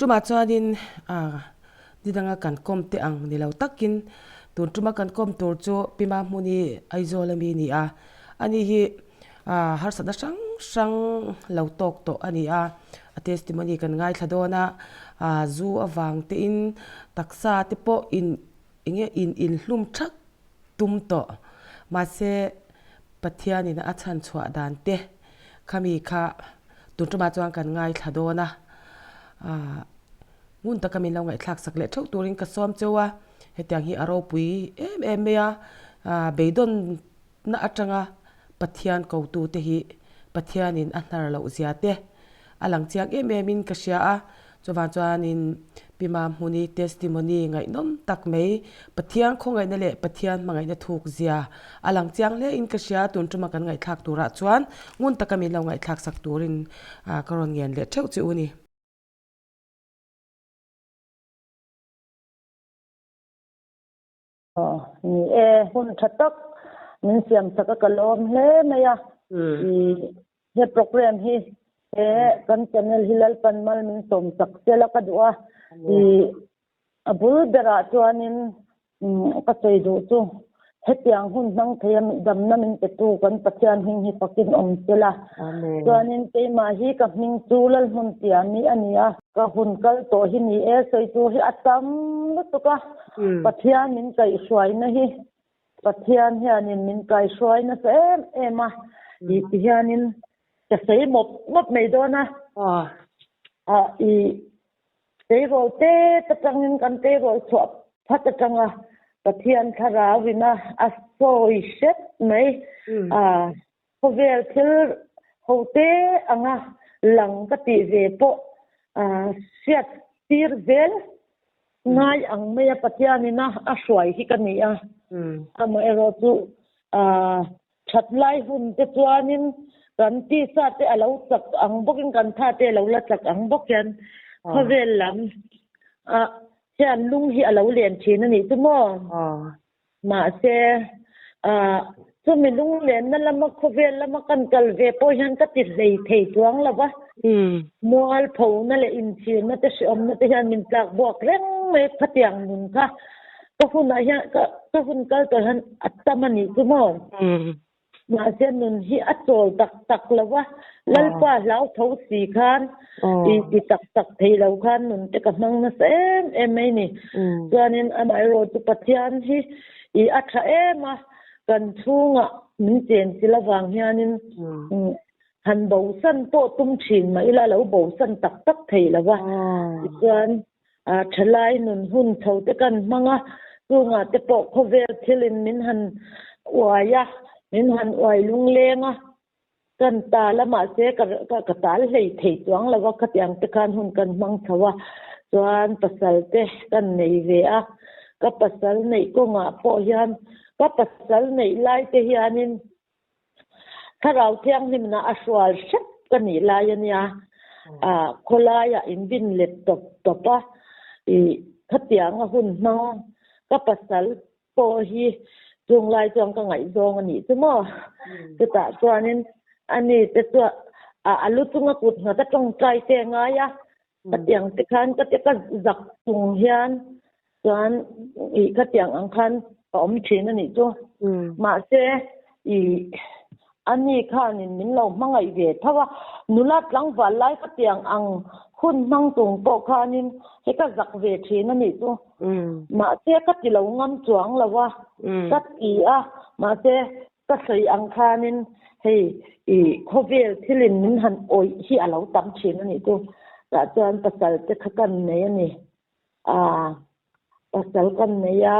tumah chuanin ah nidanga kan kawm teh ang ni lo takin tun tuma kan kawm tur chu Pi Mahmuni Aizawl ami a ni a, ani hi ah harsatna hrang hrang lo tawk tawh a ni a, a testimony kan ngaithla dawn a, ah zu avang tein taksa te pawh in enge in inhlum thak tum tawh mahse Pathianin a chhan chhuah dan te khami kha tun tumah chuan kan ngaithla dawn a, aah ngun taka min lo ngaihthlak sak leh theuh turin ka sawm cheu a, hetiang hi a ropui em em mai a, aah beidawnna atanga Pathian kotu te hi Pathianin a hnar loh zia te a lang chiang em em in ka hria a, chuvang chuanin Pi Mamhmuni testimony ngaihnawm tak mai Pathian khawngaihna leh Pathian hmangaihna thuk zia a lang chiang hle in ka hria a, tun tuma kan ngaihthlak turah chuan ngun taka min lo ngaihthlak sak turin ka rawn ngen leh theuh che u ni. Aw ni e, hun tha tak min siam sak a ka lawm hle mai a, i he program hi he kan channel hi Lalpan mal min sawm sak sel a ka duh a, i a bul berah chuanin ka sawi duh chu hetiang hun hmang thei a damna min petu kan Pathian hming hi fakin awm sel a, chuanin keimah hi ka hming chu Lalhmuntiami a ni a. Ka hun kal tawh hi ni e, sawi tur hi a tam lutuk a, Pathian min kaihhruaina hi Pathian hianin min kaihhruai nasa em em a tih ti hianin ka sawi mawp mawp mai dawn a. Ah i tleirawl tet atangin kan tleirawl chhuah phat atanga Pathian thlarau ina a sawi hrep mai a. Khawvel thil hote anga lang ka tih ve pawh hriat tir zel ngai ang mai a Pathianin a a hruai hi ka ni a. Amaherawh chu that lai hun te chuanin kan tisa te a lo chak ang bawkin kan tha te a lo la chak ang bawk hian khawvel lam hian lung hi a lo len thin a nih chu maw? Mahse, chumi lunglenna lama khawvel lama kan kal ve pawh hian ka ti hlei thei chuang lo va. Mualphona leh inchhirna te hreawmna te hian min tlak buak reng mai khatiang nun kha ka hunah hian ka hun kal tawh hian a tam a nih chu maw? Mahse nun hi a chawl tak tak lo va, Lalpa hlau tho si khan i ti tak tak thei lo khan nun te ka hmang nasa em em mai ni. Chuanin amaherawh chu Pathian hi i a tha em a, kan chhungah min chen chil avang hianin han bosan pawh tum thin mah ila a lo bosan tak tak thei lo va. Tichuan Thalai nun hun chho te kan hmang a, chungah te pawh khawvel thilin min han uai a, min han uai lungleng a, kan tal a mahse ka tal hlei thei chuang lo a, khatiang te khan hun kan hmang chho a, chuan pasal te kan nei ve a, ka pasal neih kawngah pawh hian ka pasal neih lai te hianin Thlarau Thianghlimna a hrual hrep ka nih lai a nia, khawlaiah in bin let tawp tawp a, i khatianga hun hmang ka pasal pawh hi chung lai chuan ka ngaihzawng a nih chu maw? Chutah chuanin ani te chuan a lu chunga kut nghat a tawngtai te a ngai a, khatiang te khan ka ti ka zak chung hian Chuan i khatiang ang khan ka awm thin a nih chu. Mahse i ani khanin min lo hmangaih ve tho a, nula tlangval lai khatiang ang hun hmang tung pawh khanin hei ka zak ve thin a nih chu. Mahse ka ti lo ngam chuang lo a, ka ti a, mahse ka sawi ang khanin hei i khawvel thilin min han awih hi a lo tam thin a nih chu. Tah chuan pasal te kha kan nei a ni. A pasal kan nei a,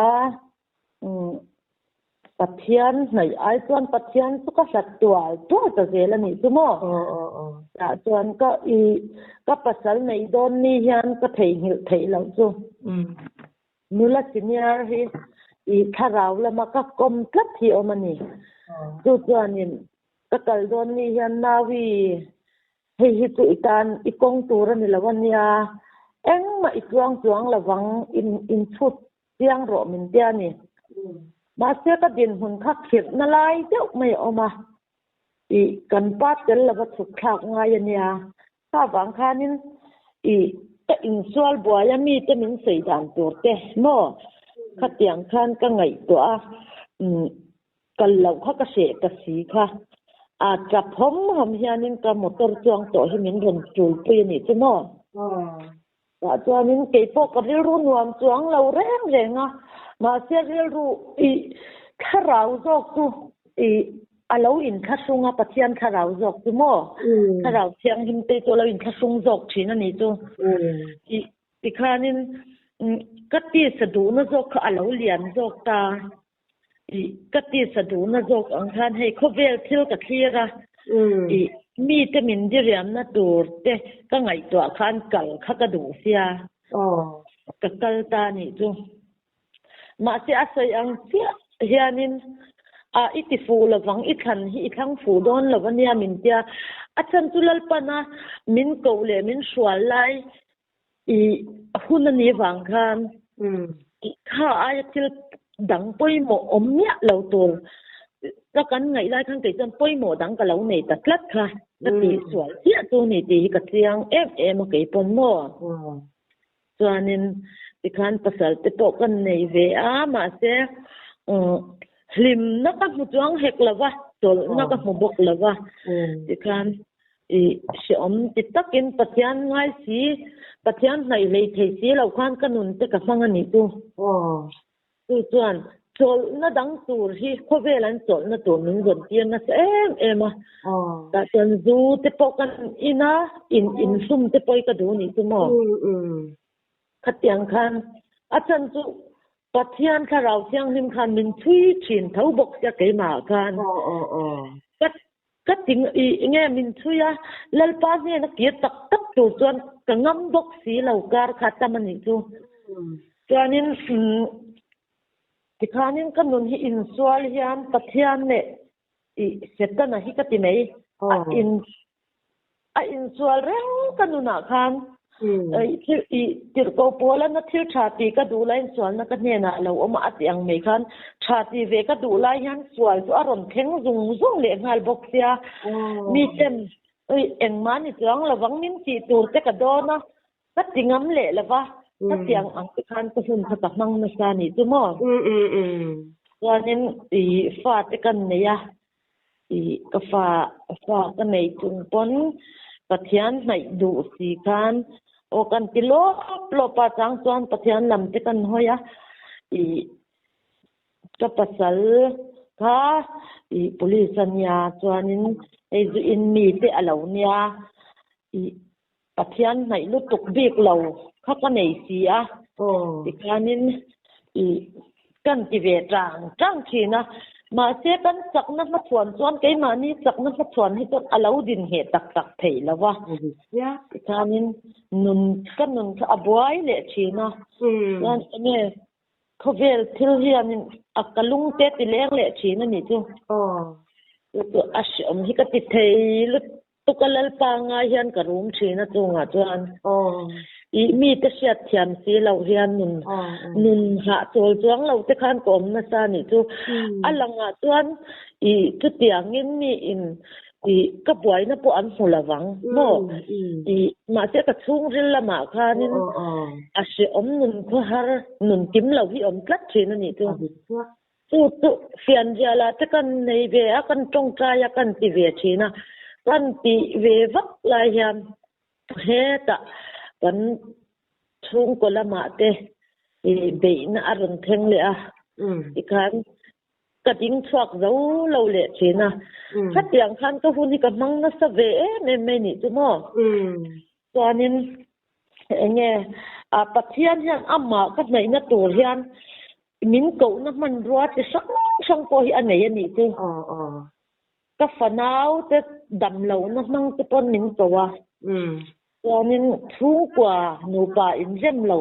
umm Pathian hnaih ai chuan Pathian chu ka hlat tual tual ta zel a nih chu maw? Tah chuan ka i ka pasal neih dawn ni hian ka theihnghilh theih loh chu. Nula senior hi i thlarau lama ka kawm tlat hi awm a ni. Chu chuanin ka kal dawn ni hian Naui Hei hi chu i tan i kawng tur a ni lo a nia, engmah i tluang chuang lo vang, in inchhut chiang rawh min tia ni. Mahse ka dinhmun kha khirhna lai deuh mai a awm a, i kan pa tel lova chhuk thlak ngai a nia. Kha vang khanin i ka insual buai a mite min sawi dan tur te maw khatiang khan ka ngaihtuah a umm kal loh kha ka hreh ta si kha a tap hawm hawm hianin ka motor chuang tawh hi min rawn tulpui a nih chu maw. Tah chuanin kei pawh ka rilru nuam chuang lo reng reng a, mahse rilru i thlarau zawk chu i a lo inthlahrung a, Pathian thlarau zawk chu maw? Thlarau thianghlim te chu a lo inthlahrung zawk thin a nih chu. I tikhanin ka tisa duhna zawk kha a lo lian zawk ta. I ka tisa duhna zawk ang khan hei khawvel thil ka thlir a, i mite min diriamna tur te ka ngaihtuah khan kal kha ka duh sia, ka kal ta nih chu. Mahse a sawi ang chiah hianin a i ti fuh lovang, i thlan hi i thlang fuh dawn lo ania min tia, a chhan chu Lalpana min koh leh min hrual lai I hun a nih vang khan kha aia thil dang pawimawh awm miah lo tur ka kan ngaih lai khan kei chuan pawimawh dang ka lo nei ta tlat kha ka tih sual chiah chu ni tih hi ka chiang em em a kei pawn maw. Chuanin tikhan pasal te pawh ka nei ve a mahse hlimna ka hmu chuang hek lo va chawlhna ka hmu bawk lo va tikhan I hrehawm ti takin Pathian ngai si, Pathian hnaih hlei thei si lo khan ka nun te ka hmang a nih chu. Chu chuan chawlhna dang tur hi khawvel an chawlhna tur min rawn tir nasa em em a. Tah chuan zu te pawh kan in a, in inhlum te pawh hi ka duh nih chu maw. Khatiang khan a chhan chu Pathian Thlarau Thianghlim khan min chhui thin tho bawk sia keimah khan. Ka Ka ti i nge min chhui a, Lalpa hnena kir tak tak tur chuan ka ngam bawk si lo kar kha tam a nih chu. Chuanin tikhanin ka nun hi insual hian Pathian leh i Setana hi ka ti mai, a in A insual reng ka nunah khan thil i tirhkoh pawl a na thil tha tih ka duh laiin sualna ka hnenah a lo awm a, a ti ang mai khan tha tih ve ka duh lai hian sual chu a rawn thleng zung zung leh nghal bawk sia. Mi ten engmah ni chuang lovang min tih tur te ka dawn a, ka ti ngam leh lo va, ka tiang ang te khan ka hun kha ka hmang nasa a nih chu maw. Chuanin i fate kan nei a, I ka fa fa ka nei chung pawn Pathian hnaih duh si khan aw kan ti lawp lawp a chang chuan Pathian lam te kan hawi a i ka pasal kha i police a nia chuanin hei zu in mi te a lo nia i Pathian hnaih lutuk bik lo kha ka nei si a, tikhanin i kan ti ve tang tang thin a, mahse kan chakna hmachhuan chuan keimahni chakna hmachhuan hi chuan a lo din ngheh tak tak theih lo va, tikhanin nun ka nun kha a buai leh thin a, chuan enge khawvel thil hianin a ka lung te ti leng leh thin a nih chu, chu chu a hreawm hi ka ti thei lutuk. Tuka Lalpa ngai hian ka rum thin a chungah chuan i mite hriat thiam si loh hian nun nun hah chawl chuang lo te khan ka awm nasa nih chu a langah chuan i chutiangin mi in i ka buaina pawh an hmu lovang maw i mahse ka chhungril lamah khanin a hrehawm nun khawhar nun kim lo hi awm tlat thin a nih chu. Chu chu fianrialah te kan nei ve a, kan tawngtai a, kan ti ve thin a. Kan tih ve vak lai hian hetah kan chhungkaw lamah te beihna a rawn thleng leh a, tikhan ka ding chhuak zo lo leh thin a. Khatiang khan ka hun hi ka hmang nasa ve em em mai nih chu maw. Chuanin eng nge Pathian hian amah ka hnaihna tur hian Min kohna hmanrua chi hrang hrang pawh hi a nei a nih chu. Ka fanau te dam lohna hmang te pawn min ko a. Chuanin chhungkua nupa inrem lo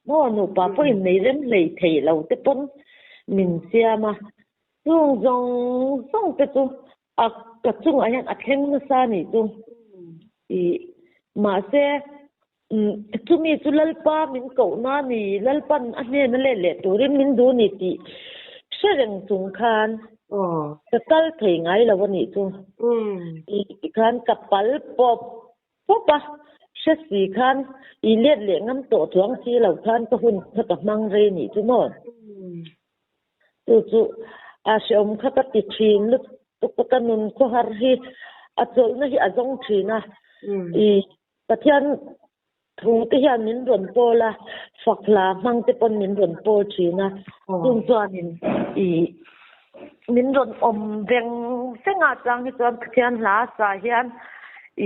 maw nupa pawh innei rem hlei thei lo te pawn min siam a. Chung zawng zawng te chu a ka chungah hian a thleng nasa a nih chu. Ih mahse Chumi chu Lalpa min kohna a ni, Lalpan a hnena let leh turin min duh a ni tih hre reng chung khan ka kal thei ngai lo a nih chu. Tikhan ka pal pawp pawp a, Hre si khan i let leh ngam tawh chuang si lo khan ka hun kha ka hmang rei nih chu maw? Chu chu a hrehawm kha ka ti thin lutuk a, ka nun khawhar hi a chawlhna hi a zawng thin a. I Pathian thu te hian min rawn pawl a, fak hla hmang te pawn min rawn pawl thin a, chung chuanin i min rawn awm veng veng a chang hi chuan Pathian hla sa hian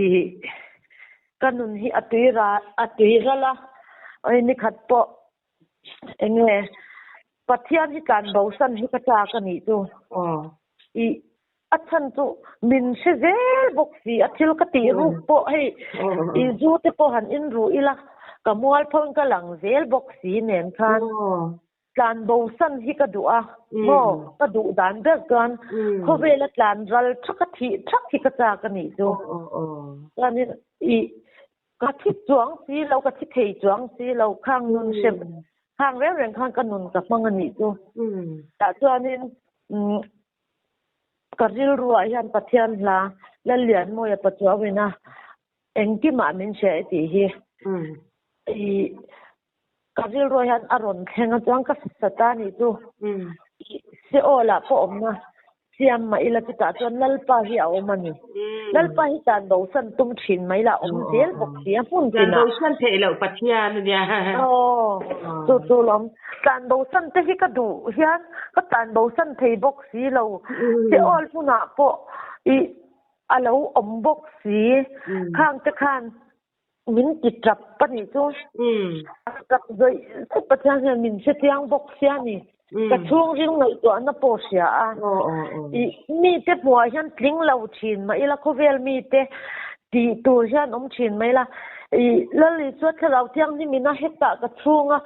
i ka nun hi a tui ra a tui ral a, oi nikhat pawh eng nge Pathian hi tlan bo san hi ka chak a nih chu. I a chhan chu min hre zel bawk si a thil ka tih ruk pawh hei i zu te pawh han in ru ila ka mual phawn ka lang zel bawk si nen khan tlan bo san hi ka duh a maw ka duh dan ber chuan khawvela tlan ral thak a thih thak hi ka chak a nih chu. Chuanin i Ka thi chuang si lo, ka thi thei chuang si lo, khang nun hrem, khang reng reng khan ka nun ka hmang a nih chu. Tah chuanin ka rilruah hian Pathian hla Lallianmawia Pachuauina engkimah min hria e tih hi i ka rilruah hian a rawn thleng a chuan ka sat a nih chu. Seol ah pawh awmna siam mah ila chutah chuan Lalpa hi a awm a ni. Lalpa hi tan bosan tum thin mai la awm zel bawk si a hmun tinah. Tan bosan theih loh Pathian a nia. Aw chu chu lawm. Tan bosan te hi ka duh hian ka tan bosan thei bawk si lo. Seol hmunah pawh i a lo awm bawk si. Khang te khan Min ti tap a nih chu. A tap zawih zawih Pathian hian min hre chiang bawk sia ni. Ka chhungril ngaihtuahna pawh hria a. I mite hmuhah hian tling lo thin mah ila khawvel mite tih tur hian awm thin mai ila. I Lal Isua Thlarau Thianghlim ina hetah ka chhunga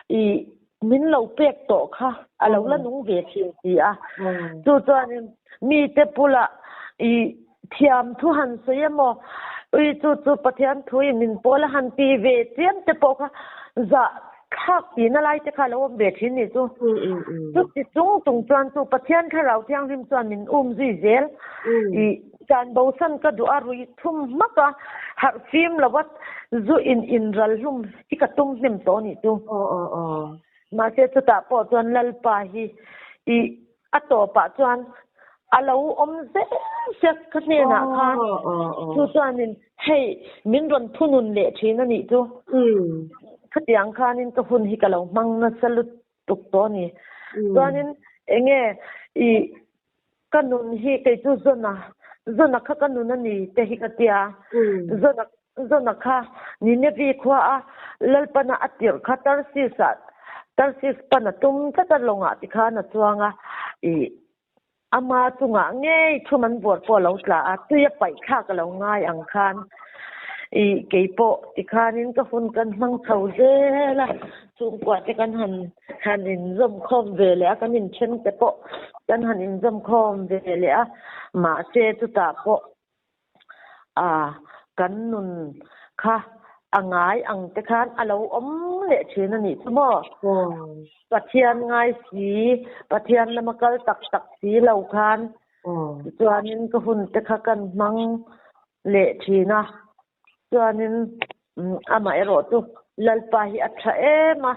i min lo pek tawh kha a lo la nung ve thin si a. Chu chuanin mite bulah i thiam thu han sawi emaw ui chu chu Pathian thu in min pawl a han ti ve chiam te pawh kha zah thlak tihna lai te kha a lo awm ve thin nih chu. Chuti chung chung chuan chu Pathian Thlarau Thianghlim chuan min um zui zel. I tan bosan ka duh a rui thum hmak a, harh fim lo a zu in in ral hlum hi ka tum hnem tawh nih chu. Mahse chutah pawh chuan Lalpa hi i A tawpah chuan a lo awm zel sia ka hnenah khan chu chuanin hei min rawn thunun leh thin a nih chu. Khatiang khanin ka hun hi ka lo hmang nasa lutuk tawh a ni. Chuanin enge i ka nun hi kei chu Zona, Zona kha ka nun a ni te hi ka tia. Zona Zona kha Ninevi khua a Lalpana a tirh kha Tarsis ah Tarsis pan a tum tlat a lawngah ti khan a chuang a, ih ama chungah ngei thum an buar pawh a lo tla a, tui a paih thlak a lo ngai ang khan ih kei pawh ti khanin ka hun kan hmang chho zel a, chhungkua te kan han han inzawm khawm ve leh a, kan inthen te pawh kan han inzawm khawm ve leh a, mahse chutah pawh A, kan nun kha a ngai ang te khan a lo awm leh thin a nih chu maw? Pathian ngai si, Pathian lama kal tak tak si lo khan tichuanin ka hun te kha kan hmang leh thin a. Chuanin amaherawh chu Lalpa hi a tha em a,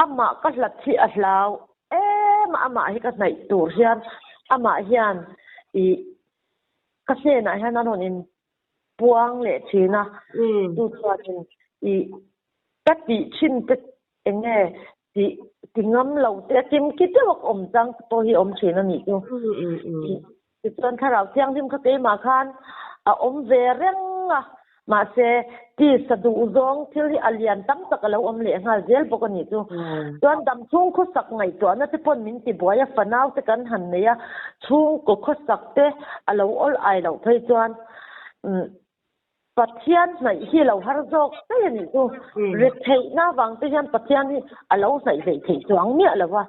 amah ka hlat hi a hlau em a, amah hi ka hnaih tur hian amah hian ih Ka hnenah hian a rawn in puang leh thin a, chu chuanin i ka tih thin te eng nge tih ti ngam lo te a kim ki deuh a ka awm chang te pawh hi a awm thin a nih chu. Tichuan Thlarau Thianghlim kha keimah khan a awm ve reng a, Mahse, tisa duh zawng thil hi a lian tam tak a lo awm leh nghal zel bawk a nih chu. Chuan damchhung khawsak ngaihtuahna te pawn min ti buai a, fanau te kan han nei a, chhungkaw khawsak te a lo awl ai loh phei chuan Pathian hnaih hi lo har zawk daih a nih chu. Retheihna avang te hian Pathian hi a lo hnaih hleih theih chuang miah lo va.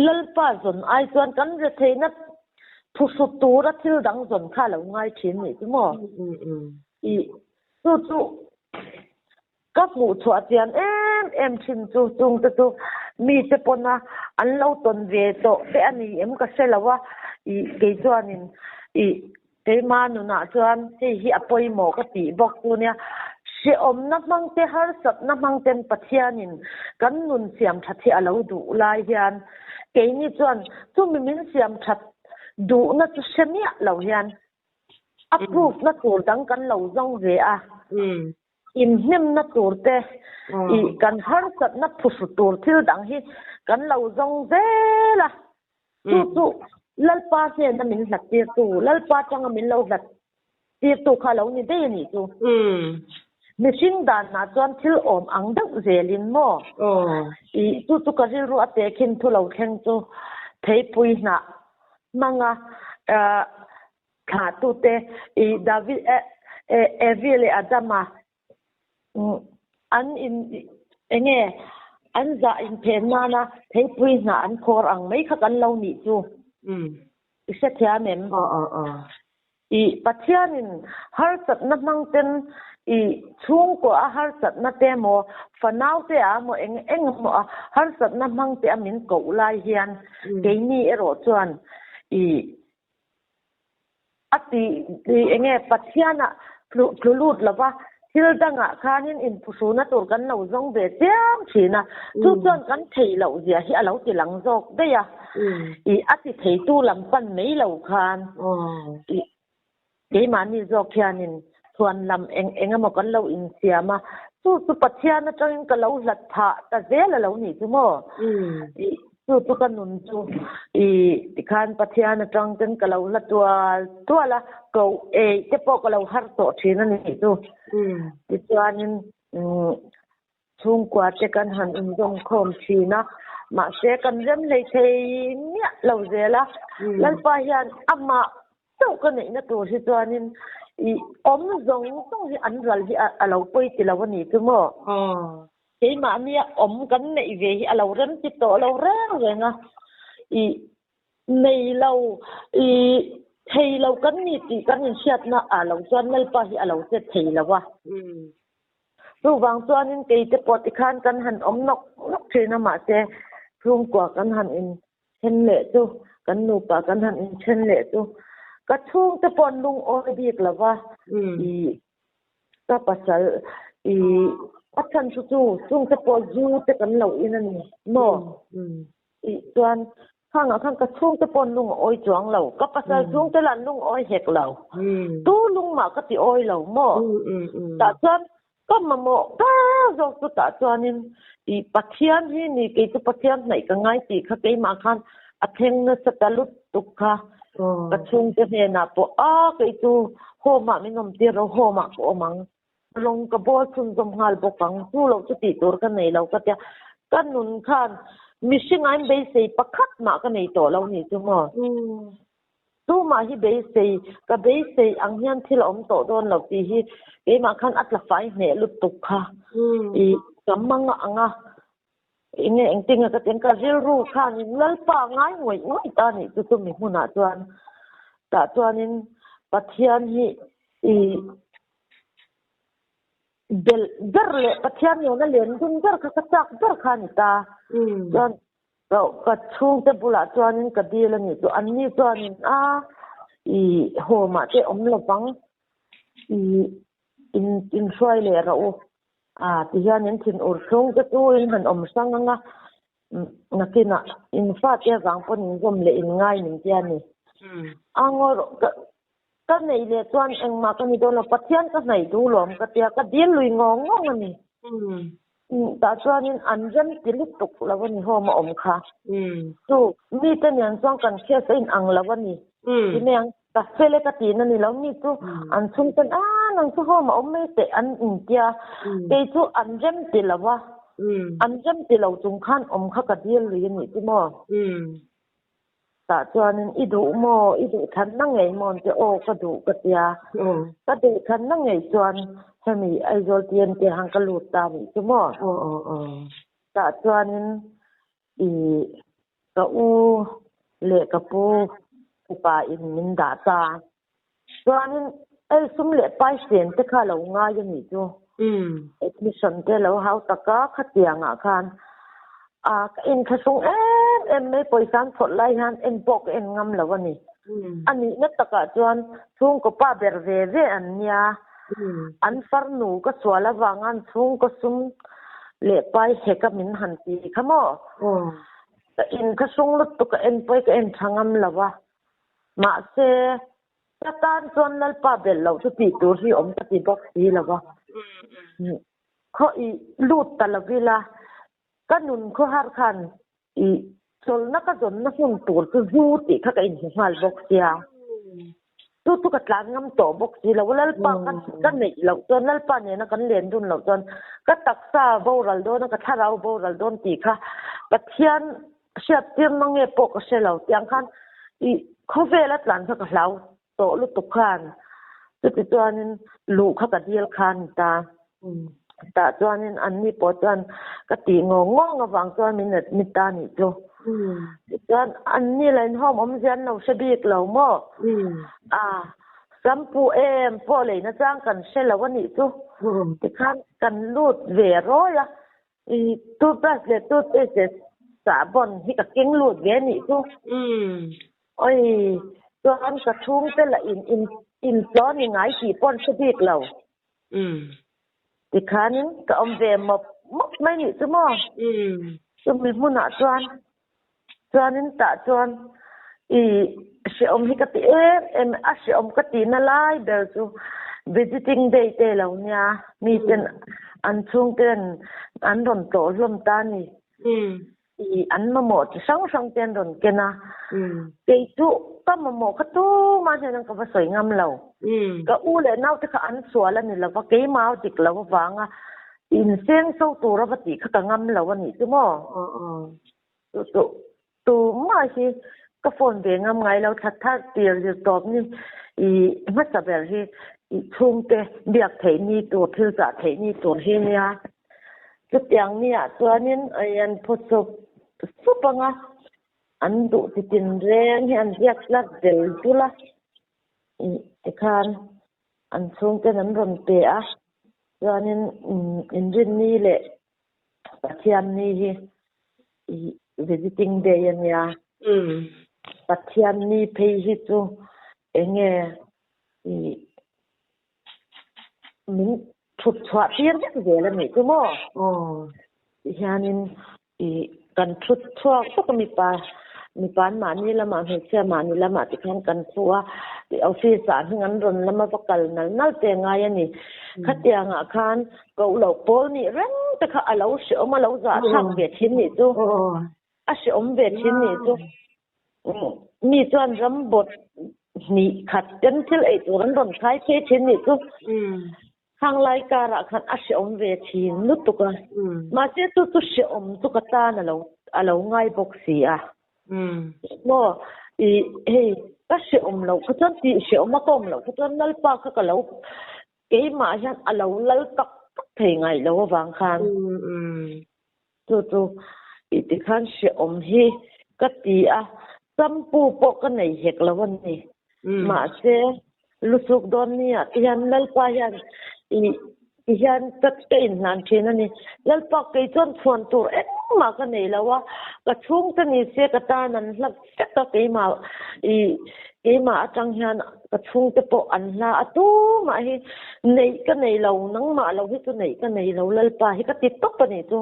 Lalpa zawn ai chuan kan retheihna phuhru tura thil dang zawn kha a lo ngai thin nih chu maw? I chu chu ka hmuh chhuah chian em em thin chu chungte chu mite pawna an lo tawn ve tawh te a ni em ka hre lo a, i kei chuanin i. Keima nunah chuan hei hi a pawimawh ka tih bawk chu nia, hrehawmna hmang te, harsatna hmang ten Pathianin kan nun siam that hi a lo duh lai hian keini chuan chumi min siam that duhna chu hre miah lo hian a proof na tur dang kan lo zawng ve a. Inhnemna tur te, ih kan harsatna phuhru tur thil dang hi kan lo zawng zel a. Chu chu Lalpa hnena min hlat tirtu, Lalpa tanga min lo hlat tirtu kha lo ni daih a nih chu. Mihring danah chuan thil awm ang deuh zelin maw? Ih chu chu ka rilru a tehkhin thu lo thleng chu theipui hnah hmanga thlahtute ih David Evi leh Adama An in enge an zah inphen nana theipui hnah an khawr ang mai kha kan lo nih chu. I hrethiam em? I Pathianin harsatna hmang ten i chhungkaw a harsatna te emaw fanau te ah emaw eng eng emaw a harsatna hmang te a min koh lai hian keini erawh chuan i A ti eng nge Pathian ah tlu lut lova thil dangah khanin inphuhruna tur kan lo zawng ve chiam thin a, chu chuan kan theih loh zia hi a lo ti lang zawk daih a, ih a ti theitu lam pan mai lo khan ih keimahni zawk hianin chhuan lam eng eng emaw kan lo insiam a, chu chu Pathian atangin ka lo hlat phah ta zel a lo nih chu maw? Ih Chu chu ka nun chu i tikhan Pathian atang ten ka lo hla tual tual a, ko ei te pawh ka lo har tawh thin a nih chu. Tichuanin chhungkua te kan han inzawm khawm thin a, mahse kan rem hlei thei miah lo zel a, Lalpa hian amah chauh ka neihna tur hi chuanin i awm zawng zawng hi an ral hi a lo pawi ti lo a nih chu maw? Keimahnia awm kan neih ve hi a lo rem ti tawh lo reng reng a, i nei lo, i thei lo kan ni tih kan inhriatna ah lo chuan Lalpa hi a lo che thei lo a. Chuvang chuanin keite pawh tikhan kan han awm nawk nawk thin a, mahse chhungkua kan han in then leh chu, kan nupa kan han inthen leh chu ka chhungte pawh an lungawi bik lo va, i Ka pasal i a chhan chu chu chungte pawh zu te kan lo in a ni maw? I chuan khangah khan ka chhungte pawh an lung a awi chuang lo, ka pasal chhungte lah an lung awi hek lo, tu lung mah ka ti awi lo maw? Tah chuan ka mamawh ber zawk chu tah chuanin i Pathian hi ni kei chu Pathian hnaih ka ngai tih kha keimah khan a thleng nasa ta lutuk kha. Ka chhungte hnenah pawh a kei chu home ah min awm tir lo, home ah ka awm ang, lawng ka bawl chhunzawm nghal bawk ang, chu loh chu tih tur ka nei lo ka tia, ka nun khan mihring ah in beisei pakhat mah ka nei tawh lo nih chu maw? Tumah hi beisei, ka beisei ang hian thil a awm tawh dawn lo tih hi keimah khan a tla fai hneh lutuk kha i ka mang ang a. Enge engtinge ka ti ang ka rilru khanin Lalpa ngai ngawih ngawih ta nih chu chumi hmunah chuan tah chuanin Pathian hi i belh ber leh Pathian nena len dun ber kha ka chak ber kha a ni ta. Chuan ka chhungte bulah chuanin ka dil a nih chu anni chuanin a i home ah te awm lovang i in inhruai leh rawh u. A ti hian in thin ur thlung te chu in han awm hrang ang a, nakinah in fate avang pawn in zawm leh in ngai min tia ni. A ngawi rawh ka ka neih leh chuan engmah ka ni dawn lo, Pathian ka hnaih duh lawm ka tia ka dil lui ngawng ngawng a ni. Tah chuanin an rem ti lutuk lo a ni home a awm kha. Chu mite nen chuan kan case a inang lo a ni. Ti mai ang. Ka fel e ka tihna ni lo mi chu an chhung ten a nang chu home a awm mai teh an intia kei chu an rem ti lo a an rem ti lo chung khan awm kha ka dil lui a nih chu maw tah chuanin i duh maw i duh thanna ngei maw an ti aw ka duh ka tia ka duh thanna ngei chuan hemi Aizawl TNT ah khan ka lut ta nih chu maw tah chuanin i Ka u leh ka pu upa in min dah ta. Chuanin ei sum leh pai sen te kha lo ngai a nih chu. Admission te lo hau tak a, khatiang ah khan a ka inthlahrung em em mai pawisa an phawrh lai hian en pawh ka en ngam lo a ni. A nihna takah chuan chhungkaw pa ber ve ve an nia. An farnu ka sual avanga an chhungkaw sum leh pai hek a min han ti kha maw? Ka inthlahrung lutuk ka en pawi ka en tha ngam lo a. Mahse, ka tan chuan Lalpa belh loh chu tih tur hi awm ka ti bawk si lo a. Khaw i lut ta lo ila, ka nun khawhar khan i chawlhna ka zawnna hmun tur chu zu tih kha ka inhmu nghal bawk sia. Chu chu ka tlan ngam tawh bawk si lo. Lalpa ka ka neih loh chuan Lalpa nena kan len dun loh chuan ka taksa boral dawn a, ka thlarau boral dawn tih kha Pathian hriat tir na nge pawh ka hre lo. Tiang khan i khawvela tlan kha ka hlau tawh lutuk khan chuti chuanin luh kha ka dil khan ni ta. Tah chuanin anni pawh chuan ka tih ngawng ngawng avang chuan min admit ta nih chu. Tichuan anni la inhawm awmzia an lo hre bik lo maw? A, shampoo em pawh leina chang kan hre lo a nih chu. Tikhan kan lut ve rawi a, i toothbrush leh toothpaste leh sahbawn hi ka keng lut ve a nih chu. Oi, chuan ka chhungte lah in in intlawh ni ngai tih pawh an hre bik lo. Tikhanin ka awm ve mawp mawp mai nih chu maw? Chumi hmunah chuan chuanin tah chuan i hrehawm hi ka ti em em a, hrehawm ka tihna lai ber chu visiting day te lo nia, miten an chhungten an rawn tlawh hlawm ta a ni. I an mamawh chi hrang hrang te an rawn ken a, kei chu ka mamawh kha tumah hian an ka va sawi ngam lo. Ka u leh naute kha an sual a ni lo va, keimah dik lo avanga inseng so tur a va tih kha ka ngam lo a nih chu maw? Chu chu tumah hi ka phone ve ngam ngai lo, thla thar tir zir tawp ni i hmasa ber hi i chhungte biak theih ni tur, thil chah theih ni tur hi nia. Chutiang niah chuanin ei an phu sup sup ang a, an duh chi tinreng hi an ziak tlat zel dul a, tikhan an chhungten an rawn pe a, chuanin Inrinni leh Pathianni hi visiting day a nia, Pathianni phei hi chu eng nge min Thut chhuah tir vek zel a nih chu maw? Tihianin i kan thut chhuak vek a mipa mipa an mahni lamah hmeichhia mahni lamah tikhan kan thu a, office ah hming an rawn lama va kal nal nal te ngai a ni. Khatiangah khan koh loh pawl nih reng te kha a lo hrehawm a lo zahthlak ve thin nih chu. A hrehawm ve thin nih chu. Mi chuan ram bawt hnih khat ten thil ei tur an rawn khai phei thin nih chu khang lai karah khan a hrehawm ve thin lutuk a. Mahse chu chu hrehawm chu ka tan a lo a lo ngai bawk si a. Maw i hei ka hrehawm loh kha chuan tih hrehawm a ka awm loh kha chuan Lalpa kha ka lo keimah hian a lo lal tak tak thei ngaih lo avang khan. Chu chu i tikhan hrehawm hi ka ti a, shampoo pawh ka nei hek lo a ni. Mahse, lusuk dawn nia ti hian Lalpa hian i ti hian ka ka inhlan thin a ni. Lalpa kei chuan chhuan tur engmah ka nei lo a, ka chhungte ni se ka tan an hla vek a, keimah i keimah atang hian ka chhungte pawh an hla a, tumah hi neih ka nei lo, nangmah lo hi chu neih ka nei lo Lalpa hi ka ti tawp a nih chu.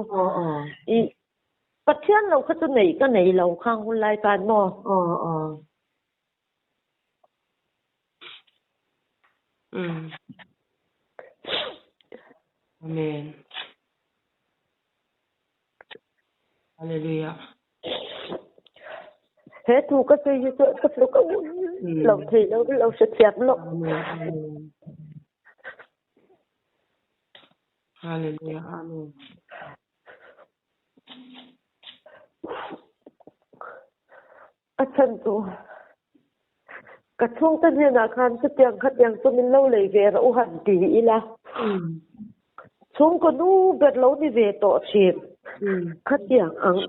I Pathian lo kha chu neih ka nei lo khang hun lai khan maw? Amen. Hallelujah. He thu ka sawi hi chu ka tluk a lo thei lo lo hrethiam lo. Hallelujah. Amen. A chhan chu ka chhungte hnenah khan chutiang khatiang chu min lo lei ve rawh u han ti ila. Chhungkaw nu ber lo ni ve tawh thin. Khatiang ang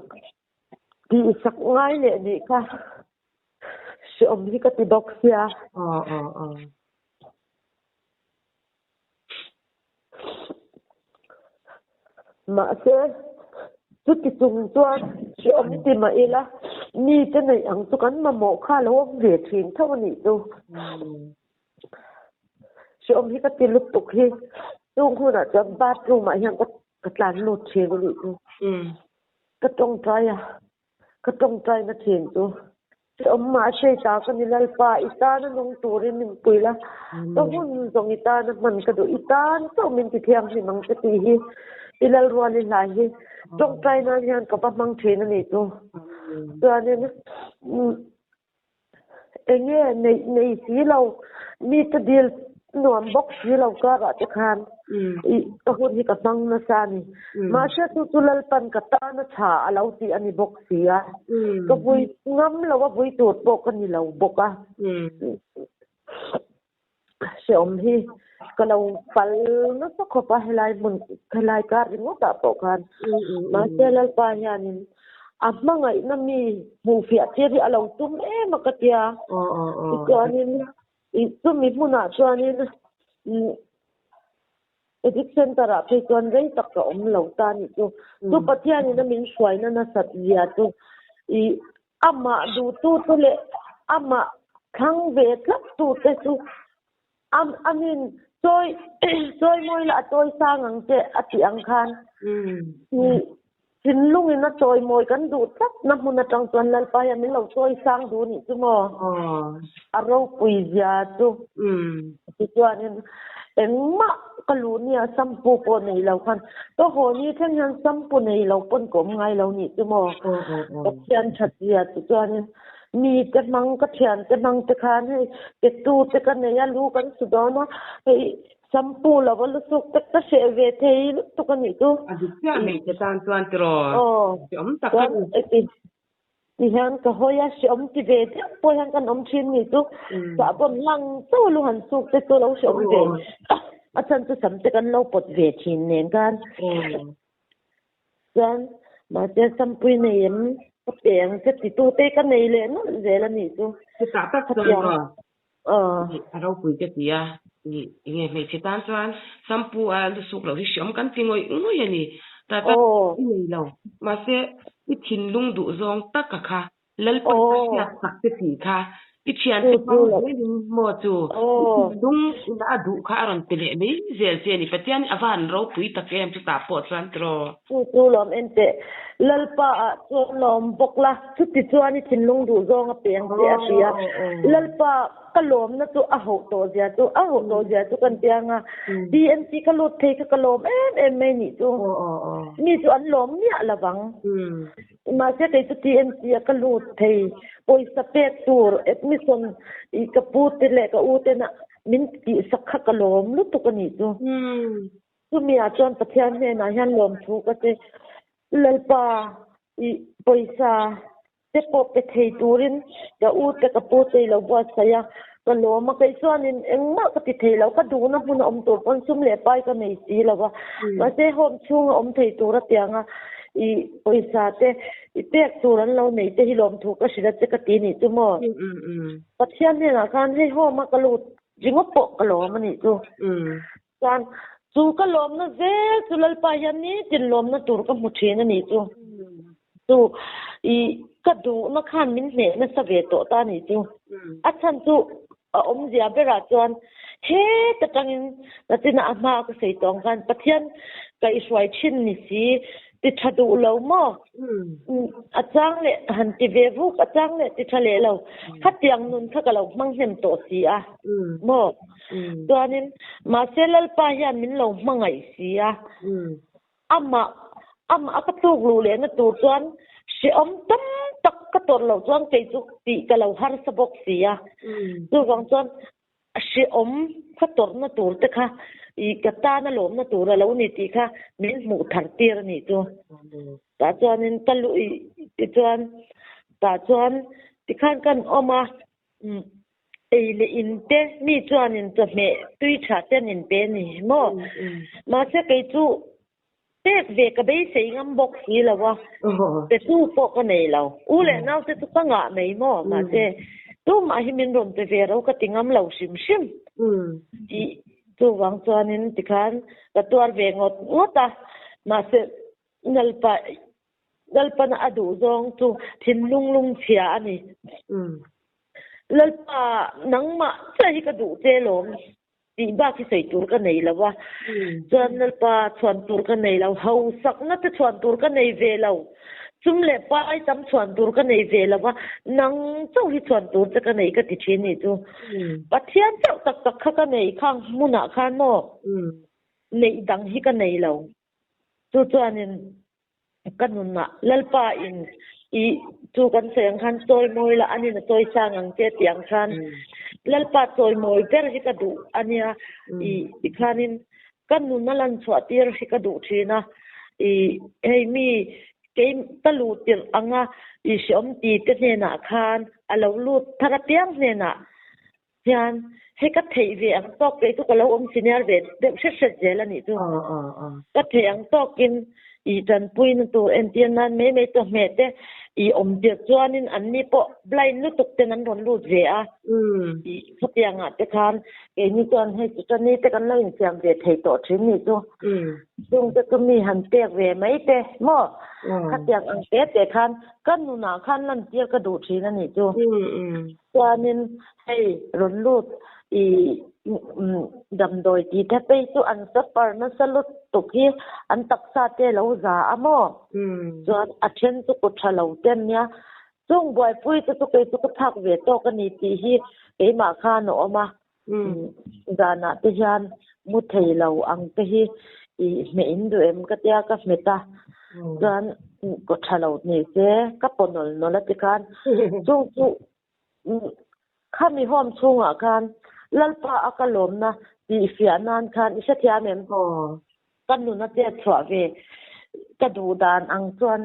tihsak ngai leh nih kha hrehawm hi ka ti bawk sia. Mahse, chuti chung chuan hrehawm ti mah ila, Mite neih ang chu kan mamawh kha a lo awm ve thin tho a nih chu. Hrehawm hi ka ti lutuk hi chung hunah chuan bathroom ah hian ka tlan lut thin a nih chu. Ka tawngtai a, ka tawngtai na thin chu. Hrehawm mah hre ta ka ni Lalpa, i tana nung turin min pui la, ka hun zawng i tana hman ka duh, i tan chauh min ti thianghlim ang che tih hi i Lalruali hlai hi tawngtai nan hian ka va hmang thin a nih chu. Chuanin Enge neih nei si lo, mite dil nuam bawk si lo karah te khan ih ka hun hi ka hmang nasa a ni. Mahse chu chu Lalpan ka tana tha a lo tih a ni bawk si a, ka vui ngam lo a vui tur pawh ka ni lo bawk a. Hrehawm hi ka lo pal nasa khawp a helai hmun helai kar ringawtah pawh khan mahse Lalpa hianin a hmangaihna mi hmuhfiah tir hi a lo tum em a ka tia tichuanin ih chumi hmunah chuanin Addict Centre ah phei chuan rei tak ka awm lo ta anih chu. Chu Pathianin a min hruaina nasat zia chu ih amah duhtu te leh amah thlang ve tlat tu te chu amin chawi chawimawi la a chawi sang ang che a tih ang khan ih thinlungin a chawimawi kan duh tlat na hmun atang chuan Lalpa hian min lo chawi sang duh anih chu maw? A ropui zia chu tichuanin engmah ka luh nia sampu pawh nei lo khan ka haw ni thleng hian sampu nei lo pawn ka awm ngai lo nih chu maw? Pathian that zia tichuanin mite hmang ka thiante hmang te khan hei petu te ka nei a lu kan su dawn a hei Sampu lova lusuk te ka hreh ve thei lutuk a nih chu. A dik chiah hmeichhe tan chuan tiraw hreawm tak a ni. Chuan ti hian ka hawi a, hreawm ti ve deuh pawh hian kan awm thin nih chu. Sahbawn hlang chauh a lu han suk te chu lo hreawm ve. A chhan chu sam te kan lo pawt ve thin nen khan. Chuan mahse sampui nei em ka pe ang che titu te ka nei leh nawlh zel a nih chu. Chutah tak chuan maw A ropui ka ti a, enge hmeichhe tan chuan sampu a lusuk loh hi hreawm kan ti ngawih ngawih a ni. Tata i nei lo, mahse i thinlung duh zawng tak a kha, Lalpa ka hriat tak te tih kha, i thiante hmang zelin maw chu i thinlung ina a duh kha a rawn pe leh mai zel che a ni. Pathian a va han ropui tak em chutah pawh chuan tiraw. Chu chu lawm en teh, Lalpa ah chuan lawm bawk la. Chuti chuan i thinlung duh zawng a peng che a ti a. Lalpa, ka lawmna chu a hauh tawh zia chu, a hauh tawh zia chu kan piang a. TMC ka lut thei kha ka lawm em em mai nih chu. Mi chu an lawm miah lo vang. Mahse kei chu TMC a ka lut thei. Pawisa pek tur admission i ka pu te leh ka u tena min tihsak kha ka lawm lutuk a nih chu. Chumi ah chuan Pathian hnenah hian lawmthu ka che. Lalpa i pawisa te pawh pe thei turin ka u te ka pu te i lo buatsaih a, ka lawm a, kei chuanin engmah ka ti thei lo, ka duhna hmun a awm tur pawn sum leh pai ka nei si lo va, mahse home chhunga awm thei tur atianga i pawisa te i pek tur an lo nei te hi lawmthu ka hrilh a che ka ti nih chu maw? Pathian hnenah khan hei home a ka lut ringawt pawh ka lawm a nih chu. Chuan chu ka lawmna zel chu Lalpa hian nitin lawmna tur ka hmu thin a nih chu. Chu i ka duhna khan min hneh nasa ve tawh ta a nih chu. A chhan chu a awmzia berah chuan heta tangin nachina a hma ka sawi tawh ang khan Pathian kaihhruai thin ni si Ti tha duh lo maw? A chang leh han ti ve vuk, a chang leh ti tha leh lo. Khatiang nun kha ka lo hmang hnem tawh si a maw? Chuanin mahse Lalpa hian min lo hmangaih si a, amah amah a ka tluk luh lehna tur chuan hrehawm tam tak ka tawrh loh chuan kei chu tih ka lo harsa bawk si a. Chuvang chuan A hrehawm kha tawrhna tur te kha i ka tana lawmna tur a lo ni tih kha min hmuh thar tir a nih chu. Tah chuanin ka luh i tichuan tah chuan tikhan kan awm a, ei leh in te mi chuanin chawhmeh tui tha te an inpe a ni maw? Mahse kei chu Pek ve ka beisei ngam bawk si lo a, petu pawh ka nei lo. U leh nau te chu ka ngah mai maw? Mahse, tumah hi min rawn pe ve ro ka ti ngam lo hrim hrim. Tih chuvang chuanin tikhan ka tuar ve ngawt ngawt a, mahse Lalpa. Lalpana a duh zawng chu thinlung lungchhia a ni. Lalpa, nangmah chiah hi ka duh che lawm tih bak hi sawi tur ka nei lo a. Chuan Lalpa chhuan tur ka nei lo, hausakna te chhuan tur ka nei ve lo, sum leh pai tam chhuan tur ka nei ve lo a, nang chauh hi chhuan tur che ka nei ka ti thin ni chu. Pathian chauh tak tak kha ka nei khang hmunah khan maw neih dang hi ka nei lo. Chu chuanin ka nunah Lalpa in i chu kan sawi ang khan chawi mawi la anin a chawi sang ang che tih ang khan Lalpa chawi mawi ber hi ka duh ania i tikhanin ka nun a lan chhuah tir hi ka duh thin a i hei mi kei ka luh tirh anga i hreawm ti te hnenah khan a lo lut thar apiang hnenah Hian hei ka theih ve ang tawk kei chu ka lo awm senior ve deuh hret hret zel a nih chu. Ka theih ang tawkin i tanpuina tur entir nan mai mai chawhmeh te i awm tirh chuanin anni pawh blind lutuk ten an rawn lut ve a. I khatiangah te khan keini chuan hei chutani te kan lo insiam ve thei tawh thin nih chu. Chungte chu mi han pek ve mai te maw? Khatiang ang te te khan ka nunah khan lantir ka duh thin a nih chu. Chuanin hei rawn lut i damdawi tih te phei chu an suffer nasa lutuk hi an taksa te lo za a maw? Chuan a then chu kut tha lo te an nia. Chung buaipui te chu kei chu ka phak ve tawk a ni tih hi keimah khan a awm a. Zanah te hian mu thei lo ang te hi i hmeh in duh em ka tia ka hmet a, chuan kaw tha lo ni se ka paw nawl nawl a tikhan chung chu khami home chhungah khan Lalpa a ka lawmna tih fiah nan khan i hrethiam em? Ka nun a chet chhuah ve ka duh dan ang chuan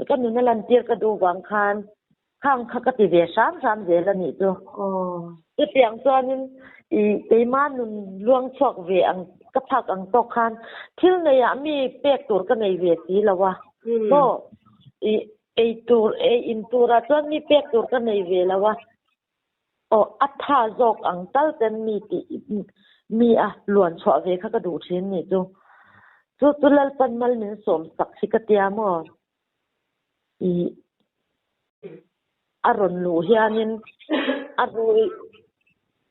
ka nun a lantir ka duh vang khan Khang kha ka ti ve hram hram zel a nih chu. Chutiang chuanin i keimah nun luang chhuak ve ang ka phak ang tawk khan thil neiah mi pek tur ka nei ve si lo a. Maw i ei tur ei in turah chuan mi pek tur ka nei ve lo a. Aw a tha zawk ang tal ten mi tih mi a luan chhuah ve kha ka duh thin nih chu. Chu chu Lalpan mal min sawm sak hi ka tia maw. I a rawn luh hianin a rui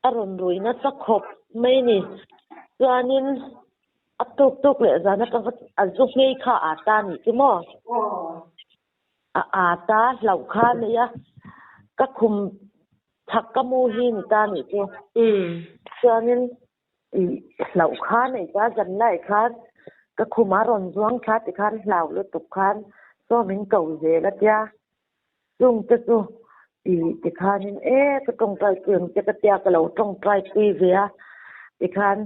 a rawn rui nasa khawp mai ni. Chuanin a tuk tuk leh zan atang kha a zu nghei kha a ta nih chu maw? A a ta hlauh kha a nei a, ka khum chhak ka mu hi ni ta nih chu. Chuanin I hlauh kha nei ta zan lai khan ka khum a rawn zuang thla ti khan hlau lutuk khan saw min ko zel a tia. Chung te chu i ti khanin e ka tawngtai pui ang che ka tia ka lo tawngtai pui ve a ti khan